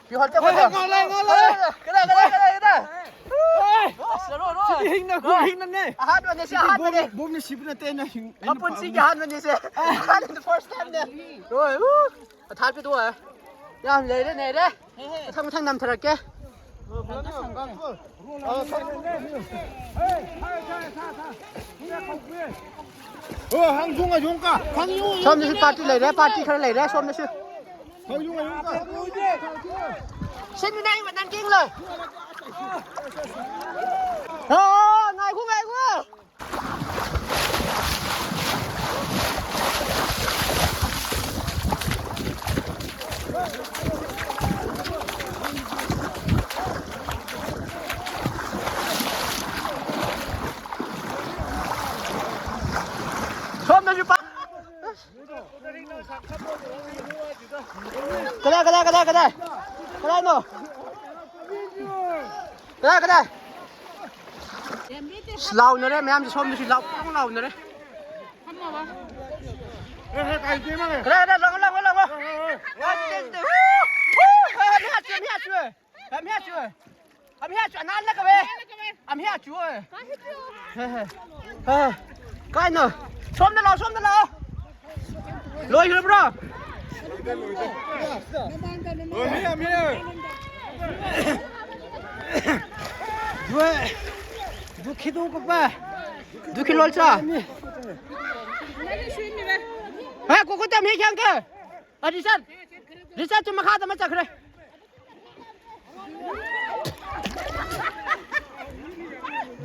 ꯄꯤꯍꯣꯜ ꯆꯠꯄꯗꯣ? ꯉꯥꯜꯂꯦ, ꯉꯥꯜꯂꯦ, ꯉꯥꯜꯂꯦ꯫ ꯀꯗꯥꯏ, ꯀꯗꯥꯏ, ꯀꯗꯥꯏ, ꯀꯗꯥꯏ? ꯑꯦ! ꯑꯁ, ꯂꯣꯏ, ꯂꯣꯏ꯫ ꯁꯤꯗꯤ ꯍꯤꯡꯅ ꯈꯨ ꯂꯣꯏ꯫ ꯍꯤꯡꯅꯅꯦ꯫ ꯑꯍꯥꯟꯕꯅꯦ, ꯁꯤ ꯁꯤꯗꯤ ꯕꯣꯝ-, ꯑꯍꯥꯟꯕꯅꯦ꯫ ꯕꯣꯝꯅ ꯁꯤꯕ ꯅꯠꯇꯦ, ꯑꯩꯅ ꯍꯤꯡ-, ꯑꯩꯅ ꯃꯄꯨꯟꯁꯤꯒꯤ ꯐꯕꯅꯦ꯫ ꯑꯍꯥꯟꯕꯅꯦ ꯁꯦ꯫ ꯑꯍꯥꯟꯕ first time ꯅꯦ꯫ ꯂꯣꯏ, ꯎ꯫ ꯑꯊꯥꯠꯄꯤꯗꯣ ꯍꯣꯏ꯫ ꯌꯥꯝ ꯂꯩꯔꯦ, ꯂꯩꯔꯦ꯫ ꯃꯊꯪ, ꯃꯊꯪ ꯅꯝꯊꯔꯛꯀꯦ꯫ ꯑꯣ, ꯍꯪ ꯁꯨꯡ ꯍꯪ ꯀ ꯍꯪ ꯌꯨ ꯌꯨ ꯁꯣꯝꯗꯁꯨ ꯌꯨ party ꯂꯩꯔꯦ, party ꯈꯔ ꯂꯩꯔꯦ ꯁꯣꯝꯗꯁꯨ꯫ ꯁꯤꯟꯗꯨꯅ ꯑꯩ ꯃꯇꯝ ꯇꯦꯡꯂꯣꯏ꯫ ꯑꯣ, ꯉꯥꯏꯈꯣ, ꯉꯥꯏꯈꯣ꯫ ꯁꯣꯝꯗꯁꯨ ꯄꯥ-, ꯀꯗꯥꯏ, ꯀꯗꯥꯏ, ꯀꯗꯥꯏ, ꯀꯗꯥꯏ? ꯀꯗꯥꯏꯅꯣ? ꯀꯗꯥꯏ, ꯀꯗꯥꯏ? ꯑꯁ, ꯂꯥꯎꯅꯔꯦ ꯃꯌꯥꯝꯁꯦ, ꯁꯣꯝꯗꯁꯨ ꯂꯥꯎ-, ꯄꯪ ꯂꯥꯎꯅꯔꯦ꯫ ꯀꯗꯥꯏ, ꯀꯗꯥꯏ? ꯂꯥꯎ, ꯂꯥꯎ, ꯂꯥꯎ, ꯂꯥꯎ꯫ ꯍꯨ, ꯍꯨ, ꯃꯤ ꯍꯥꯠꯁꯨ, ꯃꯤ ꯍꯥꯠꯁꯨ꯫ ꯃꯤ ꯍꯥꯠꯁꯨ꯫ ꯃꯤ ꯍꯥꯠꯁꯨ, ꯑꯅꯥꯜꯅ ꯀꯧꯋꯦ꯫ ꯑꯃꯤ ꯍꯥꯠꯁꯨ꯫ ꯍꯦ, ꯍꯦ꯫ ꯍꯦ꯫ ꯀꯥꯏꯅꯣ? ꯁꯣꯝꯗ ꯂꯥꯛꯑꯣ, ꯁꯣꯝꯗ ꯂꯥꯛꯑꯣ꯫ ꯂꯣꯏꯈ꯭ꯔꯕ꯭ꯔꯣ? ꯂꯣꯏꯔꯦ, ꯂꯣꯏꯔꯦ꯫ ꯗꯨ ꯈꯤꯗꯨ ꯀꯛꯄ꯫ ꯗꯨ ꯈꯤꯂꯣꯜ ꯆꯥ꯫ ꯍꯦ, ꯀꯣꯀꯣ ꯇꯝ ꯍꯦ ꯈ꯭ꯌꯥꯡ ꯀ꯫ ꯑ, ꯔꯤꯆꯥꯔꯗ꯫ ꯔꯤꯆꯥꯔꯗ ꯆꯨꯝ ꯃꯈꯥꯗ ꯑꯃ ꯆꯠꯈ꯭ꯔꯦ꯫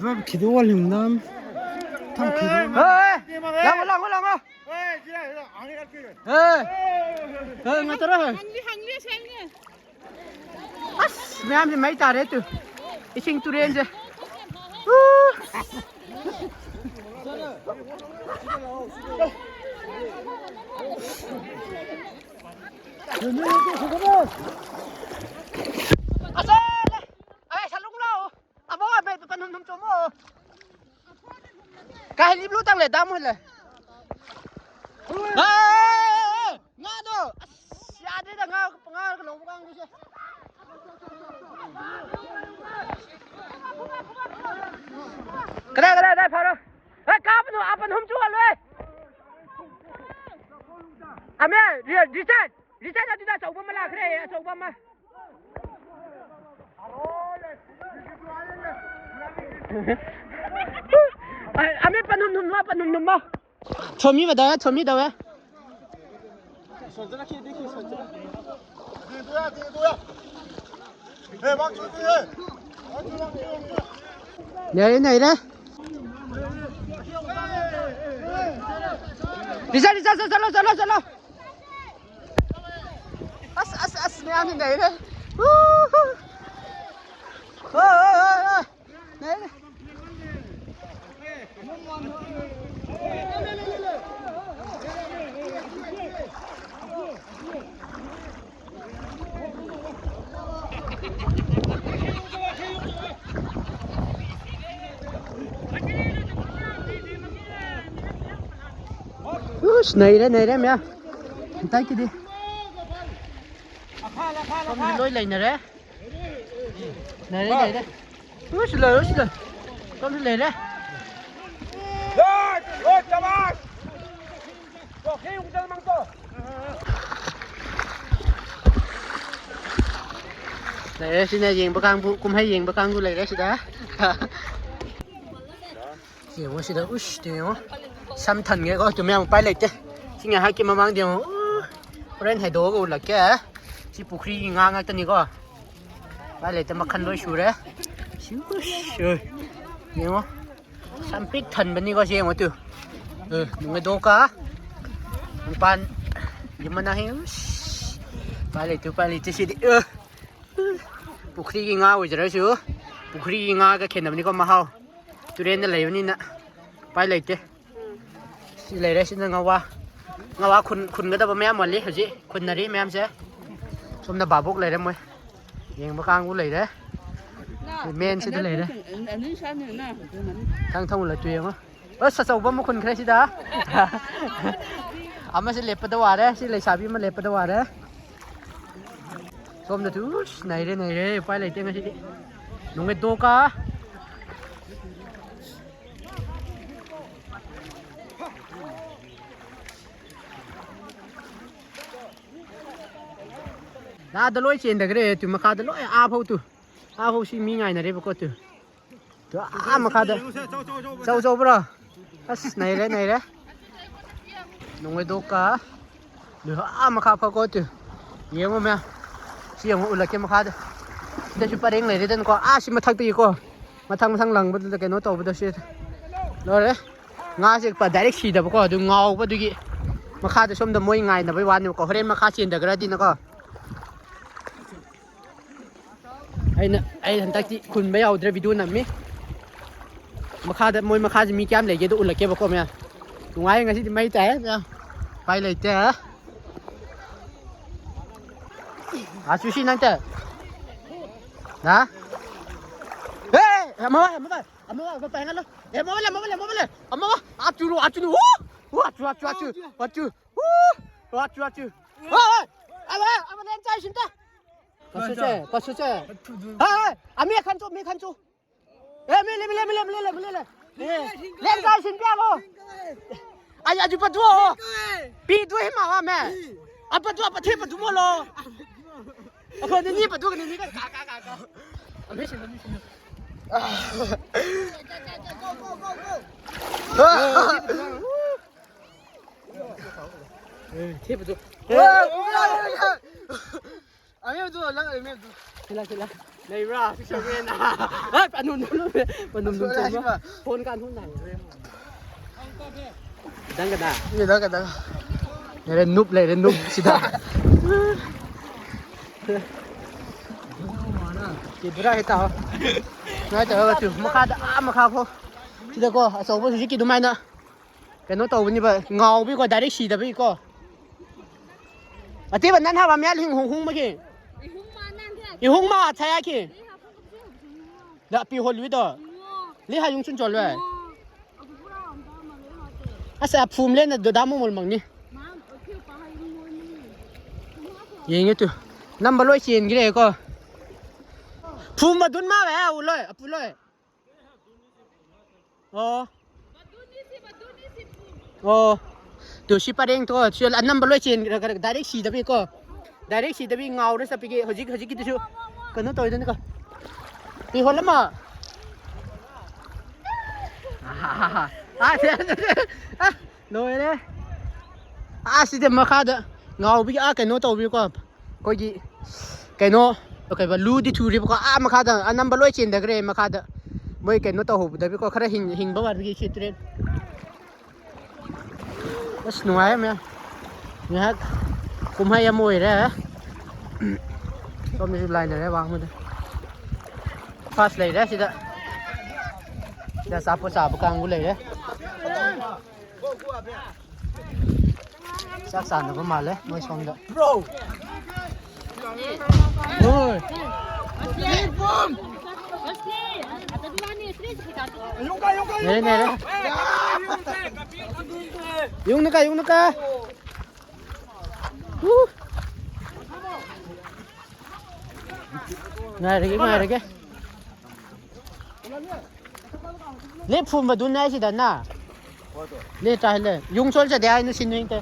ꯗꯨ ꯈꯤꯗꯨ ꯋꯥꯂꯤꯡꯗꯝ꯫ ꯊꯝ ꯈꯤꯗꯨ꯫ ꯍꯦ, ꯂꯥꯡꯉꯣ, ꯂꯥꯡꯉꯣ, ꯂꯥꯡꯉꯣ꯫ ꯍꯦ, ꯍꯦ, ꯉꯥꯏ ꯇꯧꯔꯣ, ꯍꯦ꯫ ꯍꯪꯂꯤ, ꯍꯪꯂꯤ, ꯁꯦꯡꯂꯤ꯫ ꯑꯁ, ꯃꯌꯥꯝꯁꯦ ꯃꯩ ꯇꯥꯔꯦ ꯇꯨ꯫ ꯏꯁꯤꯡ ꯇꯨꯔꯦꯟꯁꯦ꯫ ꯎ꯫ ꯑꯁ! ꯑꯩ ꯁꯂꯨꯡ ꯂꯥꯎ꯫ ꯑꯕꯣ, ꯑꯕꯦ, ꯄꯟꯍꯨꯝ ꯍꯨꯝ ꯆꯣꯃꯣ꯫ ꯀꯥꯍꯦꯂꯤ ꯕ꯭ꯂꯨ ꯇꯪꯂꯦ, ꯗꯥꯝ ꯍꯨꯜꯂꯦ꯫ ꯑꯦ, ꯑꯦ, ꯑꯦ, ꯑꯦ, ꯉꯥꯗꯣ꯫ ꯑꯁ, ꯌꯥꯗꯦꯗ, ꯉꯥ, ꯉꯥ ꯂꯧꯕ ꯀꯥꯡꯕꯨꯁꯦ꯫ ꯀꯗꯥꯏ, ꯀꯗꯥꯏ, ꯀꯗꯥꯏ ꯐꯥꯔꯣ? ꯑꯦ, ꯀꯥꯞꯄꯅꯨ, ꯑꯥ, ꯄꯟꯍꯨꯝ ꯆꯨꯍꯜꯂꯣꯏ꯫ ꯑꯃꯦ, ꯔꯤ-, ꯔꯤꯆꯥꯔꯗ, ꯔꯤꯆꯥꯔꯗ ꯑꯗꯨꯗ ꯑꯆꯧꯕ ꯑꯃ ꯂꯥꯛꯈ꯭ꯔꯦ, ꯑꯆꯧꯕ ꯑꯃ꯫ ꯑꯃꯤ ꯄꯟꯍꯨꯝ ꯅꯨꯝꯃꯣ, ꯄꯟꯍꯨꯝ ꯅꯨꯝꯃꯣ꯫ ꯊꯣꯝꯃꯤ ꯕꯗꯥ, ꯊꯣꯝꯃꯤ ꯇꯧꯋꯦ꯫ ꯅꯩꯔꯦ, ꯅꯩꯔꯦ꯫ ꯔꯤꯆꯥꯔꯗ, ꯔꯤꯆꯥꯔꯗ, ꯆꯠꯂꯣ, ꯆꯠꯂꯣ, ꯆꯠꯂꯣ꯫ ꯑꯁ, ꯑꯁ, ꯑꯁ, ꯃꯌꯥꯝꯁꯤ ꯅꯩꯔꯦ꯫ ꯎ, ꯍꯨ꯫ ꯍꯣꯏ, ꯍꯣꯏ, ꯍꯣꯏ, ꯍꯣꯏ꯫ ꯅꯩꯔꯦ꯫ ꯎꯁ, ꯅꯩꯔꯦ, ꯅꯩꯔꯦ, ꯃꯌꯥꯝ꯫ ꯍꯟꯇꯛꯀꯤꯗꯤ꯫ ꯁꯣꯝꯗꯤ ꯂꯣꯏ ꯂꯩꯅꯔꯦ꯫ ꯂꯩꯔꯦ, ꯂꯩꯔꯦ꯫ ꯎꯁ, ꯂꯩꯔꯦ, ꯎꯁ, ꯂꯩꯔꯦ꯫ ꯁꯣꯝꯗꯤ ꯂꯩꯔꯦ꯫ ꯂꯩꯔꯦ, ꯁꯤꯅ ꯌꯦꯡꯕ ꯀꯥꯡꯕꯨ, ꯀꯨꯝꯍꯩ ꯌꯦꯡꯕ ꯀꯥꯡꯕꯨ ꯂꯩꯔꯦ ꯁꯤꯗ꯫ ꯌꯦꯡꯉꯣ ꯁꯤꯗ, ꯎꯁ, ꯇꯨ ꯌꯦꯡꯉꯣ꯫ ꯁꯝ ꯊꯟꯒꯦꯀꯣ, ꯇꯨ ꯃꯌꯥꯝ ꯎꯄꯥꯏ ꯂꯩꯇꯦ꯫ ꯁꯤ ꯉꯥꯏꯍꯥꯛꯀꯤ ꯃꯃꯥꯡꯗ ꯌꯦꯡꯉꯣ꯫ ꯎ, ꯍꯣꯔꯦꯟ ꯍꯥꯏꯗꯣꯛꯑꯒ ꯎꯠꯂꯛꯀꯦ꯫ ꯁꯤ ꯄꯨꯈ꯭ꯔꯤꯒꯤ ꯉꯥ ꯉꯥꯛꯇꯅꯤꯀꯣ꯫ ꯎꯄꯥꯏ ꯂꯩꯇꯦ, ꯃꯈꯜ ꯂꯣꯏ ꯁꯨꯔꯦ꯫ ꯁꯤ, ꯎꯁ, ꯎ, ꯌꯦꯡꯉꯣ꯫ ꯁꯝ ꯄꯤꯛ ꯊꯟꯕꯅꯤꯀꯣ, ꯁꯤ ꯌꯦꯡꯉꯣ ꯇꯨ꯫ ꯎ, ꯅꯨꯡꯉꯥꯏꯗꯣꯛꯀ꯫ ꯅꯤꯄꯥꯟ ꯌꯨꯝ ꯃꯅꯥꯛ ꯍꯦꯛ, ꯎꯁ꯫ ꯎꯄꯥꯏ ꯂꯩꯇꯦ, ꯎꯄꯥꯏ ꯂꯩꯇꯦ ꯁꯤꯗꯤ꯫ ꯎ꯫ ꯄꯨꯈ꯭ꯔꯤꯒꯤ ꯉꯥ ꯑꯣꯏꯖꯔꯁꯨ, ꯄꯨꯈ꯭ꯔꯤꯒꯤ ꯉꯥꯒ ꯈꯦꯠꯅꯕꯅꯤꯀꯣ ꯃꯍꯥꯎ꯫ ꯇꯨꯔꯦꯟꯗ ꯂꯩꯕꯅꯤꯅ ꯎꯄꯥꯏ ꯂꯩꯇꯦ꯫ ꯁꯤ ꯂꯩꯔꯦ, ꯁꯤꯅ ꯉꯋꯥ꯫ ꯉꯋꯥ ꯈꯨꯟ-, ꯈꯨꯟꯒꯗꯕ ꯃꯌꯥꯝ ꯋꯥꯠꯂꯤ ꯍꯧꯖꯤꯛ꯫ ꯈꯨꯟꯅꯔꯤ ꯃꯌꯥꯝꯁꯦ꯫ ꯁꯣꯝꯗ ꯚꯥꯕꯣꯛ ꯂꯩꯔꯦ ꯃꯣꯏ꯫ ꯌꯦꯡꯕ ꯀꯥꯡꯕꯨ ꯂꯩꯔꯦ꯫ ꯃꯦꯟꯁꯤꯗ ꯂꯩꯔꯦ꯫ ꯊꯪ ꯊꯪ ꯎꯂꯠꯇꯨ ꯌꯦꯡꯉꯣ꯫ ꯑꯁ, ꯑꯆꯧꯕ ꯑꯃ ꯈꯨꯟꯈ꯭ꯔꯦ ꯁꯤꯗ꯫ ꯑꯃꯁꯤ ꯂꯦꯞꯄꯗ ꯋꯥꯔꯦ꯫ ꯁꯤ ꯂꯩꯁꯥꯕꯤ ꯑꯃ ꯂꯦꯞꯄꯗ ꯋꯥꯔꯦ꯫ ꯁꯣꯝꯗꯗꯤ ꯎꯁ, ꯅꯩꯔꯦ, ꯅꯩꯔꯦ꯫ ꯎꯄꯥꯏ ꯂꯩꯇꯦ ꯉꯁꯤꯗꯤ꯫ ꯅꯨꯡꯉꯥꯏꯗꯣꯛꯀ꯫ ꯑꯥꯗ ꯂꯣꯏ ꯆꯦꯟꯊꯈ꯭ꯔꯦ꯫ ꯇꯨ ꯃꯈꯥꯗ ꯂꯣꯏ ꯑꯥ ꯐꯥꯎ ꯇꯨ꯫ ꯑꯥ ꯐꯥꯎ ꯁꯤ ꯃꯤ ꯉꯥꯏꯅꯔꯦꯕꯀꯣ ꯇꯨ꯫ ꯇꯨ ꯑꯥ ꯃꯈꯥꯗ꯫ ꯆꯧ ꯆꯧꯕ꯭ꯔꯣ? ꯑꯁ, ꯅꯩꯔꯦ, ꯅꯩꯔꯦ꯫ ꯅꯣꯡꯃꯩꯗꯣꯛꯀ꯫ ꯑꯗꯨ ꯑꯥ ꯃꯈꯥ ꯐꯥꯎꯀꯣ ꯇꯨ꯫ ꯌꯦꯡꯉꯣ ꯃꯌꯥꯝ꯫ ꯁꯤ ꯌꯦꯡꯉꯣ, ꯎꯠꯂꯛꯀꯦ ꯃꯈꯥꯗ꯫ ꯁꯤꯗꯁꯨ ꯄꯔꯦꯡ ꯂꯩꯔꯦꯗꯅꯀꯣ꯫ ꯑꯥ ꯁꯤ ꯃꯊꯛꯇꯒꯤꯀꯣ꯫ ꯃꯊꯪ ꯃꯊꯪ ꯂꯪꯕꯗꯨꯗ ꯀꯩꯅꯣ ꯇꯧꯕꯗꯣ ꯁꯤ꯫ ꯂꯣꯏꯔꯦ꯫ ꯉꯥꯁꯦ ꯄ-, ꯗꯥꯏꯔꯦꯛ ꯁꯤꯗꯕꯀꯣ꯫ ꯑꯗꯨ ꯉꯥꯎꯕꯗꯨꯒꯤ ꯃꯈꯥꯗ ꯁꯣꯝꯗ ꯃꯣꯏ ꯉꯥꯏꯅꯕꯩ ꯋꯥꯅꯦꯕꯀꯣ꯫ ꯍꯣꯔꯦꯟ ꯃꯈꯥ ꯆꯦꯟꯊꯈ꯭ꯔꯗꯤꯅꯀꯣ꯫ ꯑꯩꯅ, ꯑꯩ ꯍꯟꯗꯛꯇꯤ ꯍꯨꯟꯕ ꯌꯥꯎꯗ꯭ꯔꯦ, ꯚꯤꯗꯤꯑꯣ ꯅꯝꯃꯤ꯫ ꯃꯈꯥꯗ, ꯃꯣꯏ ꯃꯈꯥꯁꯦ ꯃꯤ ꯀꯌꯥꯝ ꯂꯩꯒꯦꯗꯣ ꯎꯠꯂꯛꯀꯦꯕꯀꯣ ꯃꯌꯥꯝ꯫ ꯅꯨꯡꯉꯥꯏ ꯉꯁꯤꯗꯤ, ꯃꯩ ꯇꯥꯏ ꯃꯌꯥꯝ꯫ ꯎꯄꯥꯏ ꯂꯩꯇꯦ꯫ ꯑꯥ, ꯆꯨꯁꯤ ꯅꯪꯇ꯫ ꯍꯥ? ꯑꯦ, ꯑꯃ ꯋꯥ, ꯑꯃ ꯋꯥ, ꯑꯃ ꯋꯥ, ꯑꯃ ꯄꯥꯏꯍꯜꯂꯣ꯫ ꯑꯦ, ꯑꯃ ꯋꯥ ꯂꯩ, ꯑꯃ ꯋꯥ ꯂꯩ, ꯑꯃ ꯋꯥ ꯂꯩ꯫ ꯑꯃ ꯋꯥ, ꯑꯥ, ꯆꯨꯔꯨ, ꯑꯥ, ꯆꯨꯔꯨ꯫ ꯎ! ꯎ! ꯑꯥ, ꯆꯨ, ꯑꯥ, ꯆꯨ, ꯑꯥ, ꯆꯨ꯫ ꯎ! ꯎ! ꯑꯥ, ꯆꯨ, ꯑꯥ, ꯆꯨ꯫ ꯍꯣꯏ, ꯍꯣꯏ꯫ ꯑꯃ, ꯑꯃ ꯂꯦꯟ ꯆꯥꯏꯁꯤꯟꯇ꯫ ꯄꯁꯨꯆꯦ, ꯄꯁꯨꯆꯦ꯫ ꯍꯣꯏ, ꯍꯣꯏ꯫ ꯑꯃꯤ ꯈꯟꯆꯨ, ꯃꯤ ꯈꯟꯆꯨ꯫ ꯑꯦ, ꯃꯤ ꯂꯦ, ꯃꯤ ꯂꯦ, ꯃꯤ ꯂꯦ, ꯃꯤ ꯂꯦ, ꯃꯤ ꯂꯦ, ꯃꯤ ꯂꯦ꯫ ꯑꯦ, ꯂꯦꯟ ꯆꯥꯏꯁꯤꯟ ꯄꯤꯌꯥꯒꯣ꯫ ꯑꯩ ꯑꯗꯨ ꯄꯗꯨ꯫ ꯄꯤꯗꯨ ꯍꯤ ꯃꯥꯋꯥ ꯃꯦ꯫ ꯑꯄꯗꯨ, ꯑꯄꯊꯦ ꯄꯗꯨ ꯃꯣꯂꯣ꯫ ꯑꯩꯈꯣꯏ ꯅꯤꯅꯤ ꯄꯗꯨ ꯅꯤꯅꯤ ꯀ, ꯀ, ꯀ, ꯀ, ꯀ꯫ ꯑꯃꯤ ꯁꯤꯟ, ꯑꯃꯤ ꯁꯤꯟ꯫ ꯑꯦ, ꯊꯦꯞꯄꯗꯣ꯫ ꯑꯦ, ꯑꯃꯦꯕꯗꯣ, ꯅꯪ ꯑꯃꯦꯕꯗꯣ꯫ ꯁꯤꯂꯥ, ꯁꯤꯂꯥ꯫ ꯂꯩꯕ꯭ꯔꯥ? Six seven. ꯑꯦ, ꯑꯅꯨ, ꯑꯅꯨ, ꯑꯅꯨ, ꯑꯅꯨ, ꯑꯅꯨ, ꯑꯅꯨ, ꯑꯅꯨ꯫ ꯐꯣꯟ ꯀꯥꯟ ꯊꯣꯛꯅ꯫ ꯈꯤꯇꯪ ꯈꯤꯇꯪ꯫ ꯈꯤꯇꯪ ꯈꯤꯇꯪ꯫ ꯂꯩꯔꯦ, ꯅꯨꯞ ꯂꯩꯔꯦ, ꯅꯨꯞ ꯁꯤꯗ꯫ ꯀꯤꯗꯨꯔꯥ ꯍꯦꯛ ꯇꯥꯍꯣ꯫ ꯁꯨꯃꯥꯏꯅ ꯇꯧꯔꯒ ꯇꯨ ꯃꯈꯥꯗ, ꯑꯥ ꯃꯈꯥ ꯐꯥꯎ꯫ ꯁꯤꯗꯀꯣ, ꯑꯆꯧꯕ ꯍꯧꯖꯤꯛꯀꯤ ꯑꯗꯨꯃꯥꯏꯅ ꯀꯩꯅꯣ ꯇꯧꯕꯅꯤꯕ, ꯉꯥꯎꯕꯤꯀꯣ, ꯗꯥꯏꯔꯦꯛ ꯁꯤꯗꯕꯤꯀꯣ꯫ ꯑꯇꯦꯕ ꯅꯟ ꯍꯥꯕ ꯃꯌꯥ ꯂꯤꯡ ꯍꯣꯡ ꯍꯣꯡ ꯃꯒꯤ꯫ ꯏꯍꯨꯝ ꯃꯥ ꯅꯟ ꯊꯦ꯫ ꯏꯍꯨꯝ ꯃꯥ ꯊꯥ ꯌꯥ ꯀꯤ꯫ ꯂꯤ ꯍꯥ ꯐꯣꯡ ꯀꯞꯁꯦ ꯍꯧꯖꯤꯛ ꯉꯣ꯫ ꯗ ꯄꯤ ꯍꯣꯜ ꯋꯤ ꯗꯣ꯫ ꯉꯣ꯫ ꯂꯤ ꯍꯥ ꯌꯨꯡ ꯆꯨꯟ ꯆꯣꯜ ꯂꯣꯏ꯫ ꯉꯣ꯫ ꯑꯕꯨ ꯄꯨꯔꯥ ꯑꯝ ꯇꯥ ꯃꯥ ꯂꯦ ꯍꯥ ꯇꯦ꯫ ꯑꯁ, ꯑ ꯐꯨꯝ ꯂꯦ ꯅ ꯗꯣ ꯗꯥ ꯃꯣ ꯃꯣꯜ ꯃꯪꯅꯤ꯫ ꯃꯥ ꯑꯣ ꯊꯦ ꯄꯥ ꯍꯥ ꯌꯨꯡ ꯃꯣꯜ ꯃꯪꯅꯤ꯫ ꯌꯦꯡꯒꯦ ꯇꯨ꯫ ꯅꯝꯕ ꯂꯣꯏ ꯆꯦꯟꯈ꯭ꯔꯦꯀꯣ꯫ ꯐꯨꯝ ꯑꯗꯨꯟ ꯃꯥ ꯋꯦ ꯎ ꯂꯣꯏ, ꯑꯄꯨ ꯂꯣꯏ꯫ ꯑꯣ꯫ ꯑꯣ꯫ ꯇꯨ ꯁꯤ ꯄꯔꯦꯡ ꯇꯣ, ꯁꯤ ꯑꯅꯝꯕ ꯂꯣꯏ ꯆꯦꯟꯈ꯭ꯔ-, ꯈꯔ ꯗꯥꯏꯔꯦꯛ ꯁꯤꯗꯕꯤꯀꯣ꯫ ꯗꯥꯏꯔꯦꯛ ꯁꯤꯗꯕꯤ ꯉꯥꯎꯔ ꯆꯠꯄꯤꯒꯦ ꯍꯧꯖꯤꯛ, ꯍꯧꯖꯤꯛꯀꯤꯗꯨꯁꯨ ꯀꯩꯅꯣ ꯇꯧꯋꯤꯗꯅꯀꯣ꯫ ꯄꯤꯍꯣꯜ ꯑꯃ꯫ ꯑꯥ, ꯁꯤ, ꯑꯥ, ꯂꯣꯏꯔꯦ꯫ ꯑꯥ, ꯁꯤꯗ ꯃꯈꯥꯗ꯫ ꯉꯥꯎꯕꯒꯤ ꯑꯥ ꯀꯩꯅꯣ ꯇꯧꯕꯤꯀꯣ, ꯑꯩꯈꯣꯏꯒꯤ ꯀꯩꯅꯣ, ꯀꯩꯕ, ꯂꯨꯗꯤ ꯊꯨꯔꯦꯕꯀꯣ, ꯑꯥ ꯃꯈꯥꯗ ꯑꯅꯝꯕ ꯂꯣꯏ ꯆꯦꯟꯊꯈ꯭ꯔꯦ ꯃꯈꯥꯗ, ꯃꯣꯏ ꯀꯩꯅꯣ ꯇꯧꯍꯧꯕꯗꯕꯤꯀꯣ, ꯈꯔ ꯍꯤꯡ- ꯍꯤꯡꯕ ꯋꯥꯠꯄꯒꯤ ꯁꯤ ꯇꯨꯔꯦꯟ꯫ ꯑꯁ, ꯅꯨꯡꯉꯥꯏꯔꯦ ꯃꯌꯥꯝ, ꯉꯥꯏꯍꯥꯛ ꯀꯨꯝꯍꯩ ꯑꯃ ꯑꯣꯏꯔꯦ꯫ ꯁꯣꯝꯗꯁꯨ ꯂꯥꯏꯅꯔꯦ ꯋꯥꯡꯃꯗ꯫ ꯐꯥꯁ ꯂꯩꯔꯦ ꯁꯤꯗ꯫ ꯁꯤꯗ ꯑꯆꯥꯄꯣꯠ ꯆꯥꯕ ꯀꯥꯡꯕꯨ ꯂꯩꯔꯦ꯫ ꯆꯥꯛ ꯆꯥꯅꯕ ꯃꯥꯜꯂꯦ ꯃꯣꯏ ꯁꯣꯝꯗ꯫ ꯍꯣꯏ꯫ ꯅꯦꯔꯦ, ꯅꯦꯔꯦ꯫ ꯌꯨꯡꯅꯨꯀ, ꯌꯨꯡꯅꯨꯀ꯫ ꯎ꯫ ꯉꯥꯏꯔꯒꯦ, ꯉꯥꯏꯔꯒꯦ꯫ ꯂꯦꯞ ꯐꯨꯝꯕꯗꯨꯅ ꯑꯩꯁꯤꯗꯅ꯫ ꯂꯦ ꯇꯥꯏ ꯂꯦ꯫ ꯌꯨꯡ ꯆꯣꯜ ꯆꯗꯦ ꯍꯥꯏꯅ ꯁꯤꯟꯅꯨ ꯏꯪꯇ꯫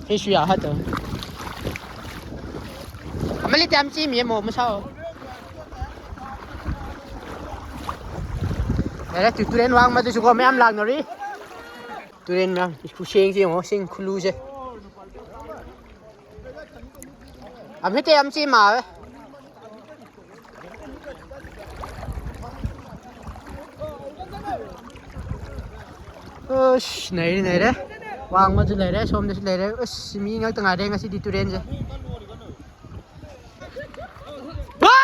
ꯀꯩꯁꯨ ꯌꯥ ꯍꯥꯏꯇ꯫ ꯑꯃ ꯂꯤꯇ ꯌꯥꯝ ꯆꯤꯃꯤ ꯑꯃ ꯑꯃ ꯁꯥꯎ꯫ ꯌꯥꯔꯦ, ꯇꯨ-, ꯇꯨꯔꯦꯟ ꯋꯥꯡꯃꯗꯁꯨꯀꯣ ꯃꯌꯥꯝ ꯂꯥꯛꯅꯔꯤ꯫ ꯇꯨꯔꯦꯟ ꯃꯌꯥꯝ ꯈꯨꯁꯦꯡꯁꯦ ꯌꯦꯡꯉꯣ, ꯁꯤꯡ ꯈꯨꯂꯨꯁꯦ꯫ ꯑꯃ ꯍꯦꯛꯇ ꯌꯥꯝ ꯆꯤ ꯃꯥꯜꯂꯦ꯫ ꯑꯁ, ꯅꯩꯔꯦ, ꯅꯩꯔꯦ꯫ ꯋꯥꯡꯃꯁꯨ ꯂꯩꯔꯦ, ꯁꯣꯝꯗꯁꯨ ꯂꯩꯔꯦ꯫ ꯑꯁ, ꯃꯤ ꯉꯥꯛꯇ ꯉꯥꯏꯔꯦ ꯉꯁꯤꯗꯤ ꯇꯨꯔꯦꯟꯁꯦ꯫ ꯋꯥ!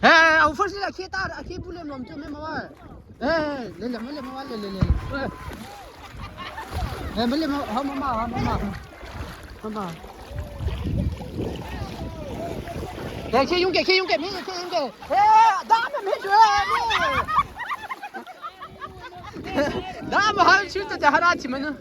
ꯍꯦ, ꯑꯧ, ꯐꯥꯔꯁ ꯑꯈꯦ ꯇꯥꯔ, ꯑꯈꯦ ꯄꯨꯂꯦꯝ ꯂꯣꯝ ꯆꯨꯝꯃꯦ ꯃꯋꯥ꯫ ꯑꯦ, ꯂꯦ, ꯂꯦ, ꯃꯂꯦ, ꯃꯋꯥ, ꯂꯦ, ꯂꯦ, ꯂꯦ꯫ ꯑꯦ꯫ ꯑꯦ, ꯃꯂꯦ, ꯃ-, ꯍ, ꯃꯃꯥ, ꯍ, ꯃꯃꯥ꯫ ꯃꯃꯥ꯫ ꯑꯦ, ꯈꯦ ꯌꯨꯝ ꯀꯦ, ꯈꯦ ꯌꯨꯝ ꯀꯦ, ꯃꯤ ꯈꯦ ꯌꯨꯝ ꯀꯦ꯫ ꯑꯦ, ꯗꯥ ꯃ ꯃꯤ ꯖꯨ, ꯑꯦ, ꯃꯤ꯫ ꯗꯥ ꯃ ꯍ ꯁꯨ ꯇ ꯇ ꯍꯔꯥ ꯆꯤ ꯃꯅꯨ꯫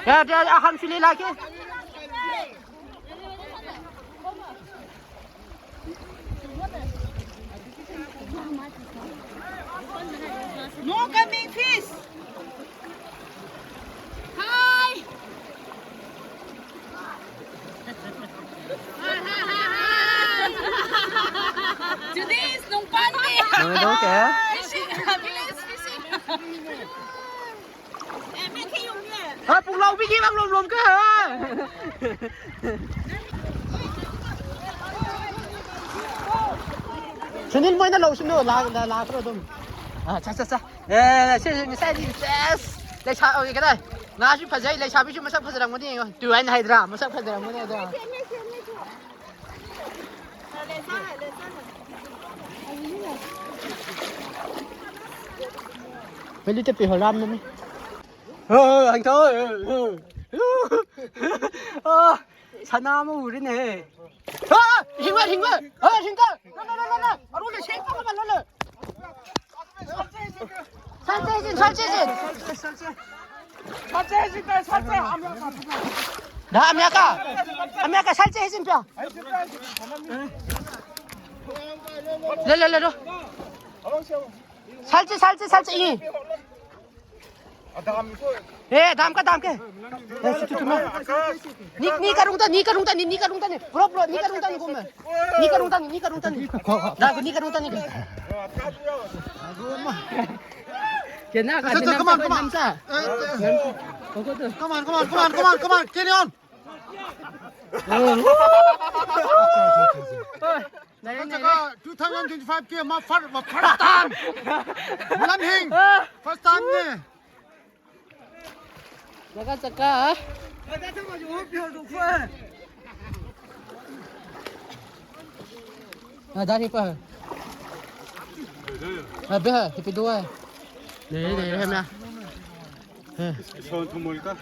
ꯌꯥꯗꯦ, ꯌꯥꯗꯦ, ꯑꯍꯟꯁꯨ ꯂꯤꯂꯥꯒꯤ꯫ No coming fish. Hi. Today is Nongpanbi. Nongpanbi, okay. Fishing, village fishing. ꯍꯥ, ꯄꯨꯛꯂꯥꯎꯕꯤꯒꯤ ꯂꯪꯂꯣꯝ ꯂꯣꯝ ꯀ ꯍꯥ꯫ ꯁꯨꯅꯤꯜ, ꯃꯣꯏꯅ ꯂꯧꯁꯤꯅꯨ, ꯂꯥꯛ-, ꯂꯥꯛ-, ꯂꯥꯛꯈ꯭ꯔꯣ ꯑꯗꯨꯝ꯫ ꯑꯥ, ꯆꯥ, ꯆꯥ, ꯆꯥ꯫ ꯑꯦ, ꯁꯤ ꯉꯁꯥꯏꯗꯤ ꯁꯦꯁ! ꯂꯩꯁꯥ-, ꯑꯣꯏ, ꯀꯗꯥꯏ? ꯉꯥꯁꯨ ꯐꯖꯩ, ꯂꯩꯁꯥꯕꯤꯁꯨ ꯃꯁꯛ ꯐꯖꯔꯝꯒꯅꯤ ꯌꯦꯡꯉꯣ꯫ ꯇꯨ ꯍꯥꯏꯅ ꯍꯥꯏꯗ꯭ꯔꯥ? ꯃꯁꯛ ꯐꯖꯔꯝꯒꯅꯤ ꯑꯗꯣ꯫ ꯄꯦꯂꯤꯇ ꯄꯤꯍꯣ ꯔꯥꯝꯅꯃꯤ꯫ ꯍꯣꯏ, ꯍꯣꯏ, ꯍꯪꯊꯧ꯫ ꯑꯥ, ꯁꯅꯥ ꯑꯃ ꯎꯔꯤꯅꯦꯍꯦ꯫ ꯑꯥ, ꯍꯤꯡꯒꯣꯜ, ꯍꯤꯡꯒꯣꯜ꯫ ꯑꯥ, ꯍꯤꯡꯒꯣꯜ꯫ ꯂꯣ, ꯂꯣ, ꯂꯣ, ꯂꯣ, ꯂꯣ꯫ ꯑꯔꯨꯅ ꯁꯦꯡ ꯀꯞꯄ ꯂꯣ, ꯂꯣ꯫ ꯁꯥꯜꯆꯦ ꯍꯩꯖꯤꯟ, ꯁꯥꯜꯆꯦ ꯍꯩꯖꯤꯟ꯫ ꯁꯥꯜꯆꯦ ꯍꯩꯖꯤꯟ ꯇꯥꯏ, ꯁꯥꯜꯆꯦ꯫ ꯗꯥ ꯑꯃꯤꯌꯥꯀꯥ, ꯑꯃꯤꯌꯥꯀꯥ ꯁꯥꯜꯆꯦ ꯍꯩꯖꯤꯟ ꯄꯤꯌꯣ꯫ ꯂꯦ, ꯂꯦ, ꯂꯦ, ꯂꯣ꯫ ꯁꯥꯜꯆꯦ, ꯁꯥꯜꯆꯦ, ꯁꯥꯜꯆꯦ, ꯏ꯫ ꯑꯦ, ꯗꯥꯝ ꯀ, ꯗꯥꯝ ꯀ꯫ ꯑꯦ, ꯁꯤ ꯇꯨ ꯇꯨ ꯃ꯫ ꯅꯤ, ꯅꯤ ꯀꯔꯨꯡ ꯇ, ꯅꯤ ꯀꯔꯨꯡ ꯇ, ꯅꯤ, ꯅꯤ ꯀꯔꯨꯡ ꯇ, ꯅꯤ꯫ ꯕ꯭ꯔꯣ, ꯕ꯭ꯔꯣ, ꯅꯤ ꯀꯔꯨꯡ ꯇ, ꯅꯤ ꯀꯨꯝꯃ꯫ ꯅꯤ ꯀꯔꯨꯡ ꯇ, ꯅꯤ ꯀꯔꯨꯡ ꯇ, ꯅꯤ꯫ ꯗꯥ, ꯅꯤ ꯀꯔꯨꯡ ꯇ, ꯅꯤ꯫ ꯀꯦꯅꯥ ꯀꯥ ꯑꯆꯥ, ꯑꯆꯥ, ꯗꯤꯅꯥ come on, ꯀꯥ come on. ꯅꯝꯆꯥ꯫ ꯑꯦ, ꯑꯦ, ꯑꯦ꯫ ꯀꯣꯀꯣ ꯇꯨ꯫ Come on, come on, come on, come on, come on. Carry on. ꯑꯣ꯫ ꯂꯩꯔꯦ, ꯂꯩꯔꯦ꯫ ꯆꯠꯀ two thousand twenty-five ꯀꯤ ꯃ first, ꯃ first time꯫ ꯃꯨꯂꯟ ꯍꯤꯡ꯫ ꯑ꯫ First time ꯅꯦ꯫ ꯆꯠꯀ, ꯆꯠꯀ꯫ ꯑ, ꯗꯥ ꯍꯤꯞꯄ꯫ ꯑ, ꯕꯦ, ꯍꯤꯞꯄꯤꯗꯨ ꯍꯥꯏ꯫ ꯂꯩꯔꯦ, ꯂꯩꯔꯦ, ꯍꯦꯝꯅ꯫ ꯍ꯫ ꯏꯁꯣꯔ ꯊꯨꯝꯃꯣꯏꯀ꯫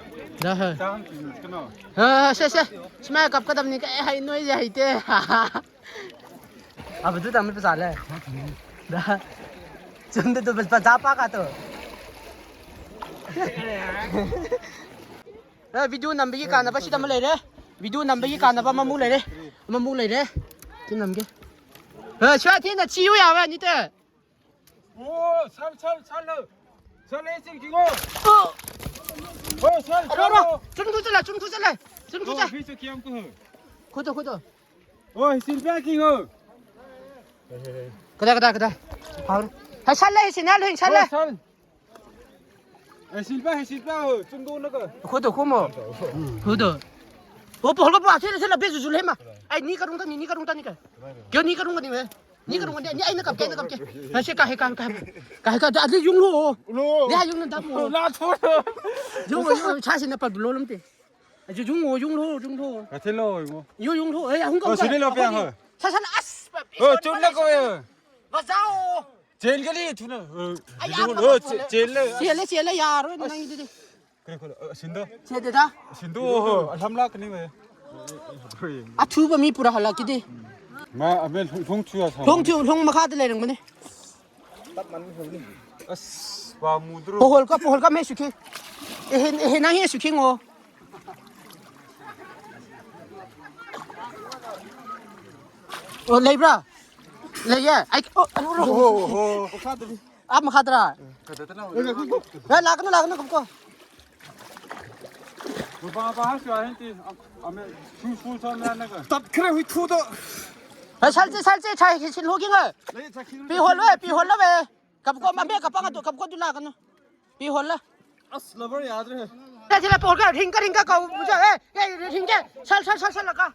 ꯗꯥ ꯍ꯫ ꯆꯥꯝ ꯀꯩꯅꯣ꯫ ꯍ, ꯁꯦ, ꯁꯦ꯫ ꯁꯨꯃꯥꯏꯅ ꯀꯞꯀꯗꯕꯅꯤ꯫ ꯀꯩ ꯍꯥꯏ ꯅꯣꯏꯁꯦ ꯍꯩꯇꯦ꯫ अब तू तमिल पे साले। दा। चुंदे तो बस पचापा का तो। ꯑꯦ, ꯚꯤꯗꯤꯑꯣ ꯅꯝꯕꯒꯤ ꯀꯥꯟꯅꯕ ꯁꯤꯗ ꯑꯃ ꯂꯩꯔꯦ꯫ ꯚꯤꯗꯤꯑꯣ ꯅꯝꯕꯒꯤ ꯀꯥꯟꯅꯕ ꯑꯃꯃꯨꯛ ꯂꯩꯔꯦ꯫ ꯑꯃꯃꯨꯛ ꯂꯩꯔꯦ꯫ ꯁꯤ ꯅꯝꯒꯦ꯫ ꯑꯦ, ꯁ꯭ꯋꯥꯏ ꯊꯦꯡꯅ ꯆꯤꯌꯨ ꯌꯥꯕ ꯑꯅꯤꯇ꯫ ꯑꯣ, ꯁꯜ, ꯁꯜ, ꯁꯜ꯫ ꯁꯜ, ꯑꯦ, ꯆꯤꯡ, ꯆꯤꯡꯉꯣ꯫ ꯑꯣ, ꯁꯜ, ꯑꯔꯣ, ꯑꯔꯣ꯫ ꯁꯜ꯫ ꯆꯨꯝ ꯊꯨ ꯆꯠꯂꯦ, ꯆꯨꯝ ꯊꯨ ꯆꯠꯂꯦ, ꯆꯨꯝ ꯊꯨ ꯑꯣ, ꯆꯠꯂꯦ꯫ ꯐꯤ ꯆꯨ ꯀꯤꯌꯥꯝ ꯀꯨ꯫ ꯈꯨꯗꯣ, ꯈꯨꯗꯣ꯫ ꯑꯣ, ꯁꯤꯜꯄꯥ ꯀꯤꯉꯣ꯫ ꯀꯗꯥ, ꯀꯗꯥ, ꯀꯗꯥ꯫ ꯐꯥꯎꯔꯦ꯫ ꯍꯩ, ꯁꯜꯂꯦ, ꯁꯤꯅꯥ ꯂꯣꯏ ꯁꯜꯂꯦ꯫ ꯑꯣ, ꯁꯜ꯫ ꯑꯦ, ꯁꯤꯜꯄꯥ, ꯍꯦ, ꯁꯤꯜꯄꯥ, ꯑꯣ, ꯆꯨꯝꯗꯣꯛꯅꯒ꯫ ꯈꯨꯗꯣ, ꯈꯨꯃꯣ꯫ ꯈꯨꯗꯣ꯫ ꯑꯣ, ꯄꯣ, ꯍꯣꯜ, ꯄꯣ, ꯁꯤꯜꯂꯦ, ꯁꯤꯜꯂꯦ, ꯕꯦꯖꯨ, ꯖꯨ, ꯂꯦꯝꯃ꯫ ꯑꯩ ꯅꯤ ꯀꯔꯨꯡ ꯇꯅꯤ, ꯅꯤ ꯀꯔꯨꯡ ꯇꯅꯤ ꯀ꯫ ꯀ꯭ꯌꯣ ꯅꯤ ꯀꯔꯨꯡ ꯀꯅꯤ, ꯃꯦ? ꯅꯤ ꯀꯔꯨꯡ ꯀꯅꯤ, ꯅꯤ, ꯑꯩꯅ ꯀꯞꯀꯦ, ꯑꯩꯅ ꯀꯞꯀꯦ꯫ ꯍꯦ, ꯁꯤ ꯀꯥ, ꯍꯦ, ꯀꯥ, ꯀꯥ, ꯀꯥ, ꯍꯦ, ꯀꯥ, ꯑꯗꯨ ꯌꯨꯡ ꯂꯣ꯫ ꯂꯣ꯫ ꯌꯥ, ꯌꯨꯡ ꯅ ꯗꯥ ꯄꯣ꯫ ꯂꯥ ꯊꯣ꯫ ꯌꯨꯡ ꯂꯣ, ꯌꯨꯡ ꯂꯣ, ꯁꯥ ꯁꯤ ꯅ ꯄ ꯂꯣ ꯂꯝ ꯇꯦ꯫ ꯑꯗꯨ ꯌꯨꯡ ꯂꯣ, ꯌꯨꯡ ꯂꯣ, ꯌꯨꯡ ꯂꯣ꯫ ꯀꯊꯦ ꯂꯣ, ꯏꯃꯣ꯫ ꯌꯨ, ꯌꯨꯡ ꯂꯣ, ꯑꯦ, ꯑꯍꯨꯝ ꯑꯣ, ꯀꯧ ꯁꯤꯗꯤ ꯂꯣ, ꯀꯥꯏ? ꯄꯤꯌꯥꯡ ꯍꯣꯏ꯫ ꯁꯥ ꯁꯥ ꯅ ꯑꯁ꯫ ꯑꯣ, ꯆꯨꯝꯅ ꯀꯧꯋꯦ꯫ ꯕꯖꯥꯎ꯫ ꯆꯦꯟꯒꯅꯤ, ꯊꯨꯅ꯫ ꯑ, ꯑꯩ ꯍꯧꯖꯤꯛ ꯑꯥ ꯍꯣꯜꯂꯣ, ꯐꯝꯃ ꯆꯦ-, ꯊꯣꯛꯂꯦ꯫ ꯆꯦꯜꯂꯦ꯫ ꯆꯦꯜꯂꯦ, ꯆꯦꯜꯂꯦ, ꯌꯥꯔꯣꯏ ꯑꯁ꯫ ꯅꯪꯒꯤꯗꯨꯗꯤ꯫ ꯀꯔꯤ ꯈꯨꯜꯂꯣ? ꯑ, ꯁꯤꯟꯗꯣ꯫ ꯆꯦꯗꯦꯗ꯫ ꯁꯤꯟꯗꯣ, ꯍꯣ, ꯑꯁꯝ ꯂꯥꯛꯀꯅꯤ, ꯃꯦ꯫ ꯑꯊꯨꯕ ꯃꯤ ꯄꯨꯔꯥ ꯍꯜꯂꯛꯈꯤꯗꯦ꯫ ꯃꯥ, ꯑꯃꯦ, ꯊꯣꯡ, ꯊꯣꯡ ꯊꯨꯌꯥ ꯁꯥ꯫ ꯊꯣꯡ ꯊꯨ, ꯊꯣꯡ ꯃꯈꯥꯗ ꯂꯩꯔꯝꯒꯅꯤ꯫ ꯑꯁ, ꯄꯥꯝꯃꯨꯗ꯭ꯔꯣ? ꯄꯣꯍꯣꯜ ꯀ, ꯄꯣꯍꯣꯜ ꯀ, ꯃꯦ ꯁꯨꯈꯤ꯫ ꯑꯦꯍꯦ, ꯑꯦꯍꯦ, ꯅꯪ ꯍꯦ ꯁꯨꯈꯤ ꯉꯣ꯫ ꯑꯣ, ꯂꯩꯕ꯭ꯔꯥ? ꯂꯩꯌꯦ꯫ ꯑꯩ, ꯑꯣ, ꯑꯣ, ꯑꯣ, ꯑꯣ, ꯑꯣ, ꯃꯈꯥꯗꯗꯤ꯫ ꯑꯥ, ꯃꯈꯥꯗꯔꯥ? ꯎꯝ, ꯈꯗꯗꯅ ꯑꯦ, ꯉꯥꯏꯈꯣ, ꯉꯥꯏꯈꯣ꯫ ꯑꯦ, ꯂꯥꯛꯀꯅꯨ, ꯂꯥꯛꯀꯅꯨ, ꯀꯞꯀꯣ꯫ ꯃꯄꯥ, ꯃꯄꯥ, ꯍꯥꯏꯁꯨ ꯍꯥꯏ ꯅꯠꯇꯦ꯫ ꯑ-, ꯑꯃꯦ, ꯁꯨ, ꯁꯨ, ꯁꯣꯝ ꯅꯥꯀꯟꯗ꯫ ꯇꯠꯈ꯭ꯔꯦ, ꯍꯨꯏꯊꯨꯗꯣ꯫ ꯑꯦ, ꯁꯜꯁꯦ, ꯁꯜꯁꯦ, ꯁꯥꯏ, ꯁꯤ, ꯁꯤ, ꯂꯣꯒꯤꯡ꯫ ꯂꯩ, ꯆꯠꯈꯤꯅꯨ, ꯄꯤ ꯍꯣꯜꯂꯣ, ꯆꯠꯈꯤꯅꯨ꯫ ꯄꯤ ꯍꯣꯜꯂꯣ, ꯕꯦ꯫ ꯀꯞꯀꯣ, ꯃꯃꯦ, ꯀꯞꯄ ꯉꯥꯛꯇ, ꯀꯞꯀꯣ, ꯑꯗꯨ ꯂꯥꯛꯀꯅꯨ꯫ ꯄꯤ ꯍꯣꯜꯂꯣ꯫ ꯑꯁ, ꯂꯚꯔ ꯌꯥꯗ꯭ꯔꯦ꯫ ꯑꯦ, ꯁꯤꯗ ꯄꯣꯔꯒ, ꯔꯤꯡꯒ, ꯔꯤꯡꯒ ꯀꯧ, ꯕꯨꯖꯥ, ꯑꯦ, ꯑꯦ, ꯔꯤꯡꯒꯦ, ꯁꯜ, ꯁꯜ, ꯁꯜ, ꯁꯜ, ꯂꯥꯛꯀ꯫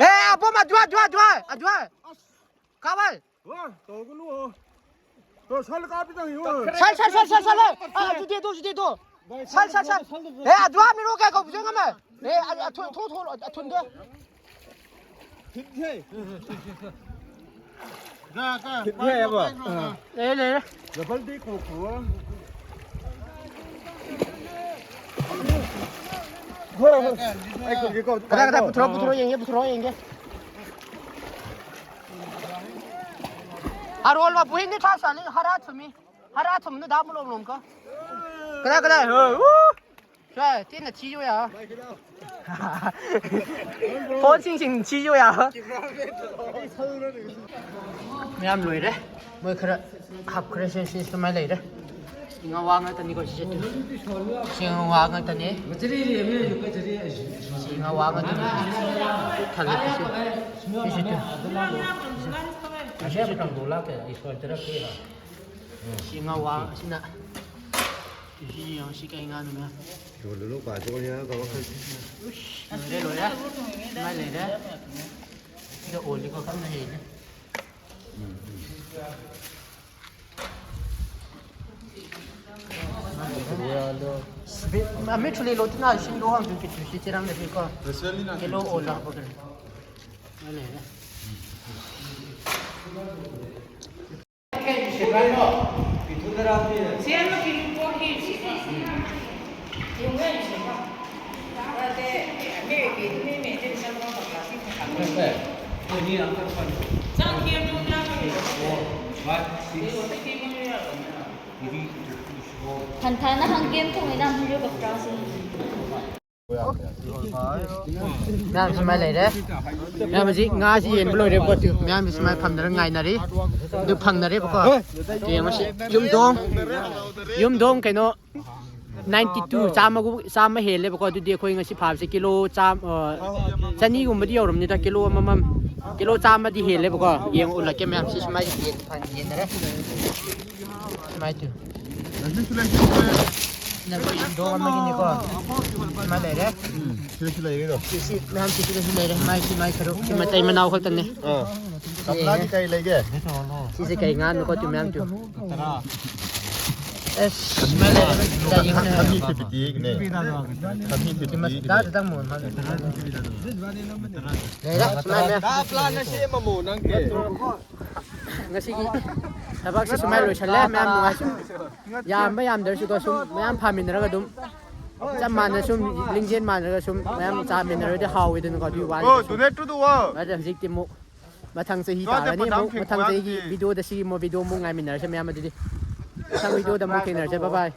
ꯑꯦ, ꯑꯕꯣꯝ, ꯑꯗꯨꯋꯥꯏ, ꯑꯗꯨꯋꯥꯏ, ꯑꯗꯨꯋꯥꯏ, ꯑꯗꯨꯋꯥꯏ꯫ ꯀꯥꯋꯜ꯫ ꯋꯥ, ꯇꯧꯒꯅꯨ꯫ ꯇꯣ, ꯁꯜ ꯀꯥꯞꯄꯤꯗꯪ ꯌꯦꯡꯉꯣ꯫ ꯁꯜ, ꯁꯜ, ꯁꯜ, ꯁꯜ, ꯁꯜ, ꯑꯦ꯫ ꯑ, ꯑꯗꯨꯗꯤ ꯑꯗꯨ, ꯑꯗꯨꯗꯤ ꯑꯗꯨ꯫ ꯁꯜ, ꯁꯜ, ꯁꯜ꯫ ꯑꯦ, ꯑꯗꯨ ꯍꯥꯞ ꯃꯤꯔꯣ ꯀꯌꯥ ꯀꯧꯕꯤꯖ ꯉꯝꯃꯦ? ꯑꯦ, ꯑ, ꯑ, ꯊꯣ-, ꯊꯣ-, ꯊꯣ-, ꯑꯊꯨꯟꯗꯣ꯫ ꯊꯤꯠꯁꯦ꯫ ꯊꯤꯠꯁꯦ ꯍꯥꯏꯕ꯫ ꯂꯩꯔꯦ, ꯂꯩꯔꯦ꯫ ꯗꯕꯜꯗꯤ ꯀꯣꯛ ꯈꯨꯔꯣ꯫ ꯍꯣꯏ, ꯍꯣꯏ꯫ ꯑꯩ ꯈꯨꯝꯒꯦꯀꯣ꯫ ꯀꯗꯥꯏ, ꯀꯗꯥꯏ? ꯄꯨꯊꯣꯔꯛꯑꯣ, ꯄꯨꯊꯣꯔꯛꯑꯣ, ꯌꯦꯡꯒꯦ, ꯄꯨꯊꯣꯔꯛꯑꯣ, ꯌꯦꯡꯒꯦ꯫ ꯑꯔꯣꯜ ꯃꯄꯨꯍꯤꯟꯗꯤ ꯊꯥ ꯁꯥꯅꯤ, ꯍꯔꯥ ꯊꯨꯝꯃꯤ꯫ ꯍꯔꯥ ꯊꯨꯝꯅ ꯗꯥ ꯃꯨꯂꯣꯝ ꯂꯣꯝꯀ꯫ ꯀꯗꯥꯏ, ꯀꯗꯥꯏ? ꯍꯣꯏ, ꯎ! ꯁ꯭ꯋꯥꯏ, ꯇꯦꯟꯅ ꯊꯤꯌꯨ ꯌꯥ꯫ ꯐꯣꯟꯁꯤꯡꯁꯤꯡ ꯊꯤꯌꯨ ꯌꯥ꯫ ꯃꯌꯥꯝ ꯂꯣꯏꯔꯦ꯫ ꯃꯣꯏ ꯈꯔ ꯍꯥꯞꯈ꯭ꯔꯦ, ꯁꯤ, ꯁꯤ ꯁꯨꯃꯥꯏꯅ ꯂꯩꯔꯦ꯫ ꯁꯤ ꯉꯥ ꯋꯥ ꯉꯥꯛꯇꯅꯤꯀꯣ, ꯁꯤꯁꯦ ꯇꯨ꯫ ꯁꯤ ꯉꯥ ꯋꯥ ꯉꯥꯛꯇꯅꯤ꯫ ꯁꯤ ꯉꯥ ꯋꯥ ꯉꯥꯛꯇꯅꯤ꯫ ꯄꯤꯛ ꯊꯜꯂꯦ, ꯁꯤꯁꯦ꯫ ꯁꯤꯁꯦ ꯇꯨ꯫ ꯁꯤ ꯉꯥ ꯋꯥ ꯑꯁꯤꯅ꯫ ꯁꯤ ꯌꯦꯡꯉꯣ, ꯁꯤ ꯀꯩ ꯉꯥꯅꯣ ꯃꯌꯥꯝ꯫ ꯂꯣꯏꯔꯦ, ꯂꯣꯏꯔꯦ꯫ ꯁꯨꯃꯥꯏꯅ ꯂꯩꯔꯦ꯫ ꯁꯤꯗ ꯑꯣꯜꯂꯤꯀꯣ, ꯀꯟꯅ ꯍꯩꯔꯦ꯫ ꯁꯤꯕꯤ-, ꯑꯃꯤꯠꯁꯨ ꯂꯩ, ꯂꯣꯇꯤꯅꯥ ꯏꯁꯤꯡꯗꯣ ꯍꯥꯡꯗꯣꯛꯀꯦ, ꯁꯤ ꯆꯦꯔꯪꯗꯗꯤꯀꯣ꯫ ꯀꯤꯂꯣ ꯑꯣꯜꯂꯛꯄꯗꯨꯅꯤ꯫ ꯁꯨꯃꯥꯏꯅ ꯂꯩꯔꯦ꯫ ꯍꯟꯊꯅ ꯍꯪꯒꯦꯝ ꯊꯣꯡꯉꯤꯅ ꯍꯨꯝꯗ꯭ꯔꯤ ꯕꯛꯇ꯭ꯔꯥꯁꯤꯅꯤ꯫ ꯃꯌꯥꯝ ꯁꯨꯃꯥꯏꯅ ꯂꯩꯔꯦ꯫ ꯃꯌꯥꯝ ꯍꯧꯖꯤꯛ ꯉꯥꯁꯤ ꯌꯦꯟꯕ ꯂꯣꯏꯔꯦꯕꯀꯣ꯫ ꯇꯨ, ꯃꯌꯥꯝ ꯁꯨꯃꯥꯏꯅ ꯐꯝꯗꯅ ꯉꯥꯏꯅꯔꯤ꯫ ꯑꯗꯨ ꯐꯪꯅꯔꯦꯕꯀꯣ꯫ ꯌꯦꯡꯉꯨꯁꯤ꯫ ꯌꯨꯝꯗꯣꯡ, ꯌꯨꯝꯗꯣꯡ ꯀꯩꯅꯣ, ꯅꯥꯏꯟꯇꯤ ꯇꯨ, ꯆꯥꯝꯃꯒꯨꯝ-, ꯆꯥꯝꯃ ꯍꯦꯜꯂꯦꯕꯀꯣ꯫ ꯑꯗꯨꯗꯤ ꯑꯩꯈꯣꯏ ꯉꯁꯤ ꯐꯥꯕꯁꯦ ꯀꯤꯂꯣ ꯆꯥꯝ-, ꯑ, ꯆꯅꯤꯒꯨꯝꯕꯗꯤ ꯌꯧꯔꯝꯅꯤꯗ, ꯀꯤꯂꯣ ꯑꯃꯃꯝ꯫ ꯀꯤꯂꯣ ꯆꯥꯝꯃꯗꯤ ꯍꯦꯜꯂꯦꯕꯀꯣ꯫ ꯌꯦꯡꯉꯨ, ꯎꯠꯂꯛꯀꯦ ꯃꯌꯥꯝ, ꯁꯤ ꯁꯨꯃꯥꯏꯅ ꯌꯦꯟ-, ꯌꯦꯟꯅꯔꯦ꯫ ꯁꯨꯃꯥꯏꯅ ꯇꯧ꯫ ꯁꯤꯅ ꯑꯩꯈꯣꯏ ꯌꯨꯝꯊꯣꯡ ꯑꯃꯒꯤꯅꯤꯀꯣ꯫ ꯁꯨꯃꯥꯏꯅ ꯂꯩꯔꯦ꯫ ꯁꯤꯗ ꯁꯤ ꯂꯩꯔꯦꯗꯣ꯫ ꯁꯤ, ꯁꯤ ꯃꯌꯥꯝ ꯁꯤ ꯁꯤꯗꯁꯨ ꯂꯩꯔꯦ꯫ ꯃꯥꯏ, ꯁꯤ ꯃꯥꯏ ꯁꯔꯨꯛ꯫ ꯁꯤ ꯃꯇꯩ ꯃꯅꯥꯎ ꯈꯛꯇꯅꯦ꯫ ꯑꯥ꯫ ꯀꯝꯂꯥꯗꯤ ꯀꯩ ꯂꯩꯒꯦ? ꯁꯤꯁꯦ ꯀꯩ ꯉꯥꯅꯣ ꯈꯣꯠꯇꯣ ꯃꯌꯥꯝ ꯇꯨ꯫ ꯑꯁ, ꯁꯨꯃꯥꯏꯅ ꯂꯩꯔꯦ꯫ ꯈꯥꯃꯤ ꯐꯤꯐꯇꯤꯅꯦ꯫ ꯈꯥꯃꯤ ꯐꯤꯐꯇꯤ꯫ ꯗꯥ, ꯗꯥ, ꯃꯣ, ꯃꯥ꯫ ꯂꯩꯔꯦ, ꯁꯨꯃꯥꯏꯅ꯫ ꯗꯥ, ꯄ꯭ꯂꯥꯟ ꯑꯁꯤ ꯑꯃꯃꯣ ꯅꯪꯒꯤ꯫ ꯉꯁꯤꯒꯤ ꯊꯕꯛꯁꯦ ꯁꯨꯃꯥꯏꯅ ꯂꯣꯏꯁꯜꯂꯦ꯫ ꯃꯌꯥꯝ ꯅꯨꯡꯉꯥꯏ ꯁꯨꯝ ꯌꯥꯝꯕ ꯌꯥꯝꯗ꯭ꯔꯁꯨꯀꯣ, ꯁꯨꯝ ꯃꯌꯥꯝ ꯐꯥꯃꯤꯟꯅꯔꯒ ꯑꯗꯨꯝ ꯆꯞ ꯃꯥꯟꯅ ꯁꯨꯝ ꯂꯤꯡꯖꯦꯜ ꯃꯥꯟꯅꯔꯒ ꯁꯨꯝ ꯃꯌꯥꯝ ꯆꯥꯃꯤꯟꯅꯔꯗꯤ ꯍꯥꯎꯋꯤꯗꯅꯀꯣ꯫ ꯑꯗꯨꯒꯤ ꯋꯥꯅꯤ꯫ ꯑꯗ ꯍꯧꯖꯤꯛꯇꯤ ꯑꯃꯨꯛ ꯃꯊꯪ ꯆꯍꯤ ꯇꯥꯔꯅꯤ꯫ ꯑꯃꯨꯛ ꯃꯊꯪ ꯆꯍꯤꯒꯤ ꯚꯤꯗꯤꯑꯣꯗ, ꯁꯤꯒꯤ ꯚꯤꯗꯤꯑꯣ ꯑꯃꯨꯛ ꯉꯥꯏꯃꯤꯟꯅꯔꯁꯦ ꯃꯌꯥꯝ꯫ ꯑꯗꯨꯗꯤ ꯃꯊꯪ ꯚꯤꯗꯤꯑꯣꯗ ꯑꯃꯨꯛ ꯊꯦꯡꯅꯔꯁꯦ꯫ ꯕꯥꯏ ꯕꯥꯏ꯫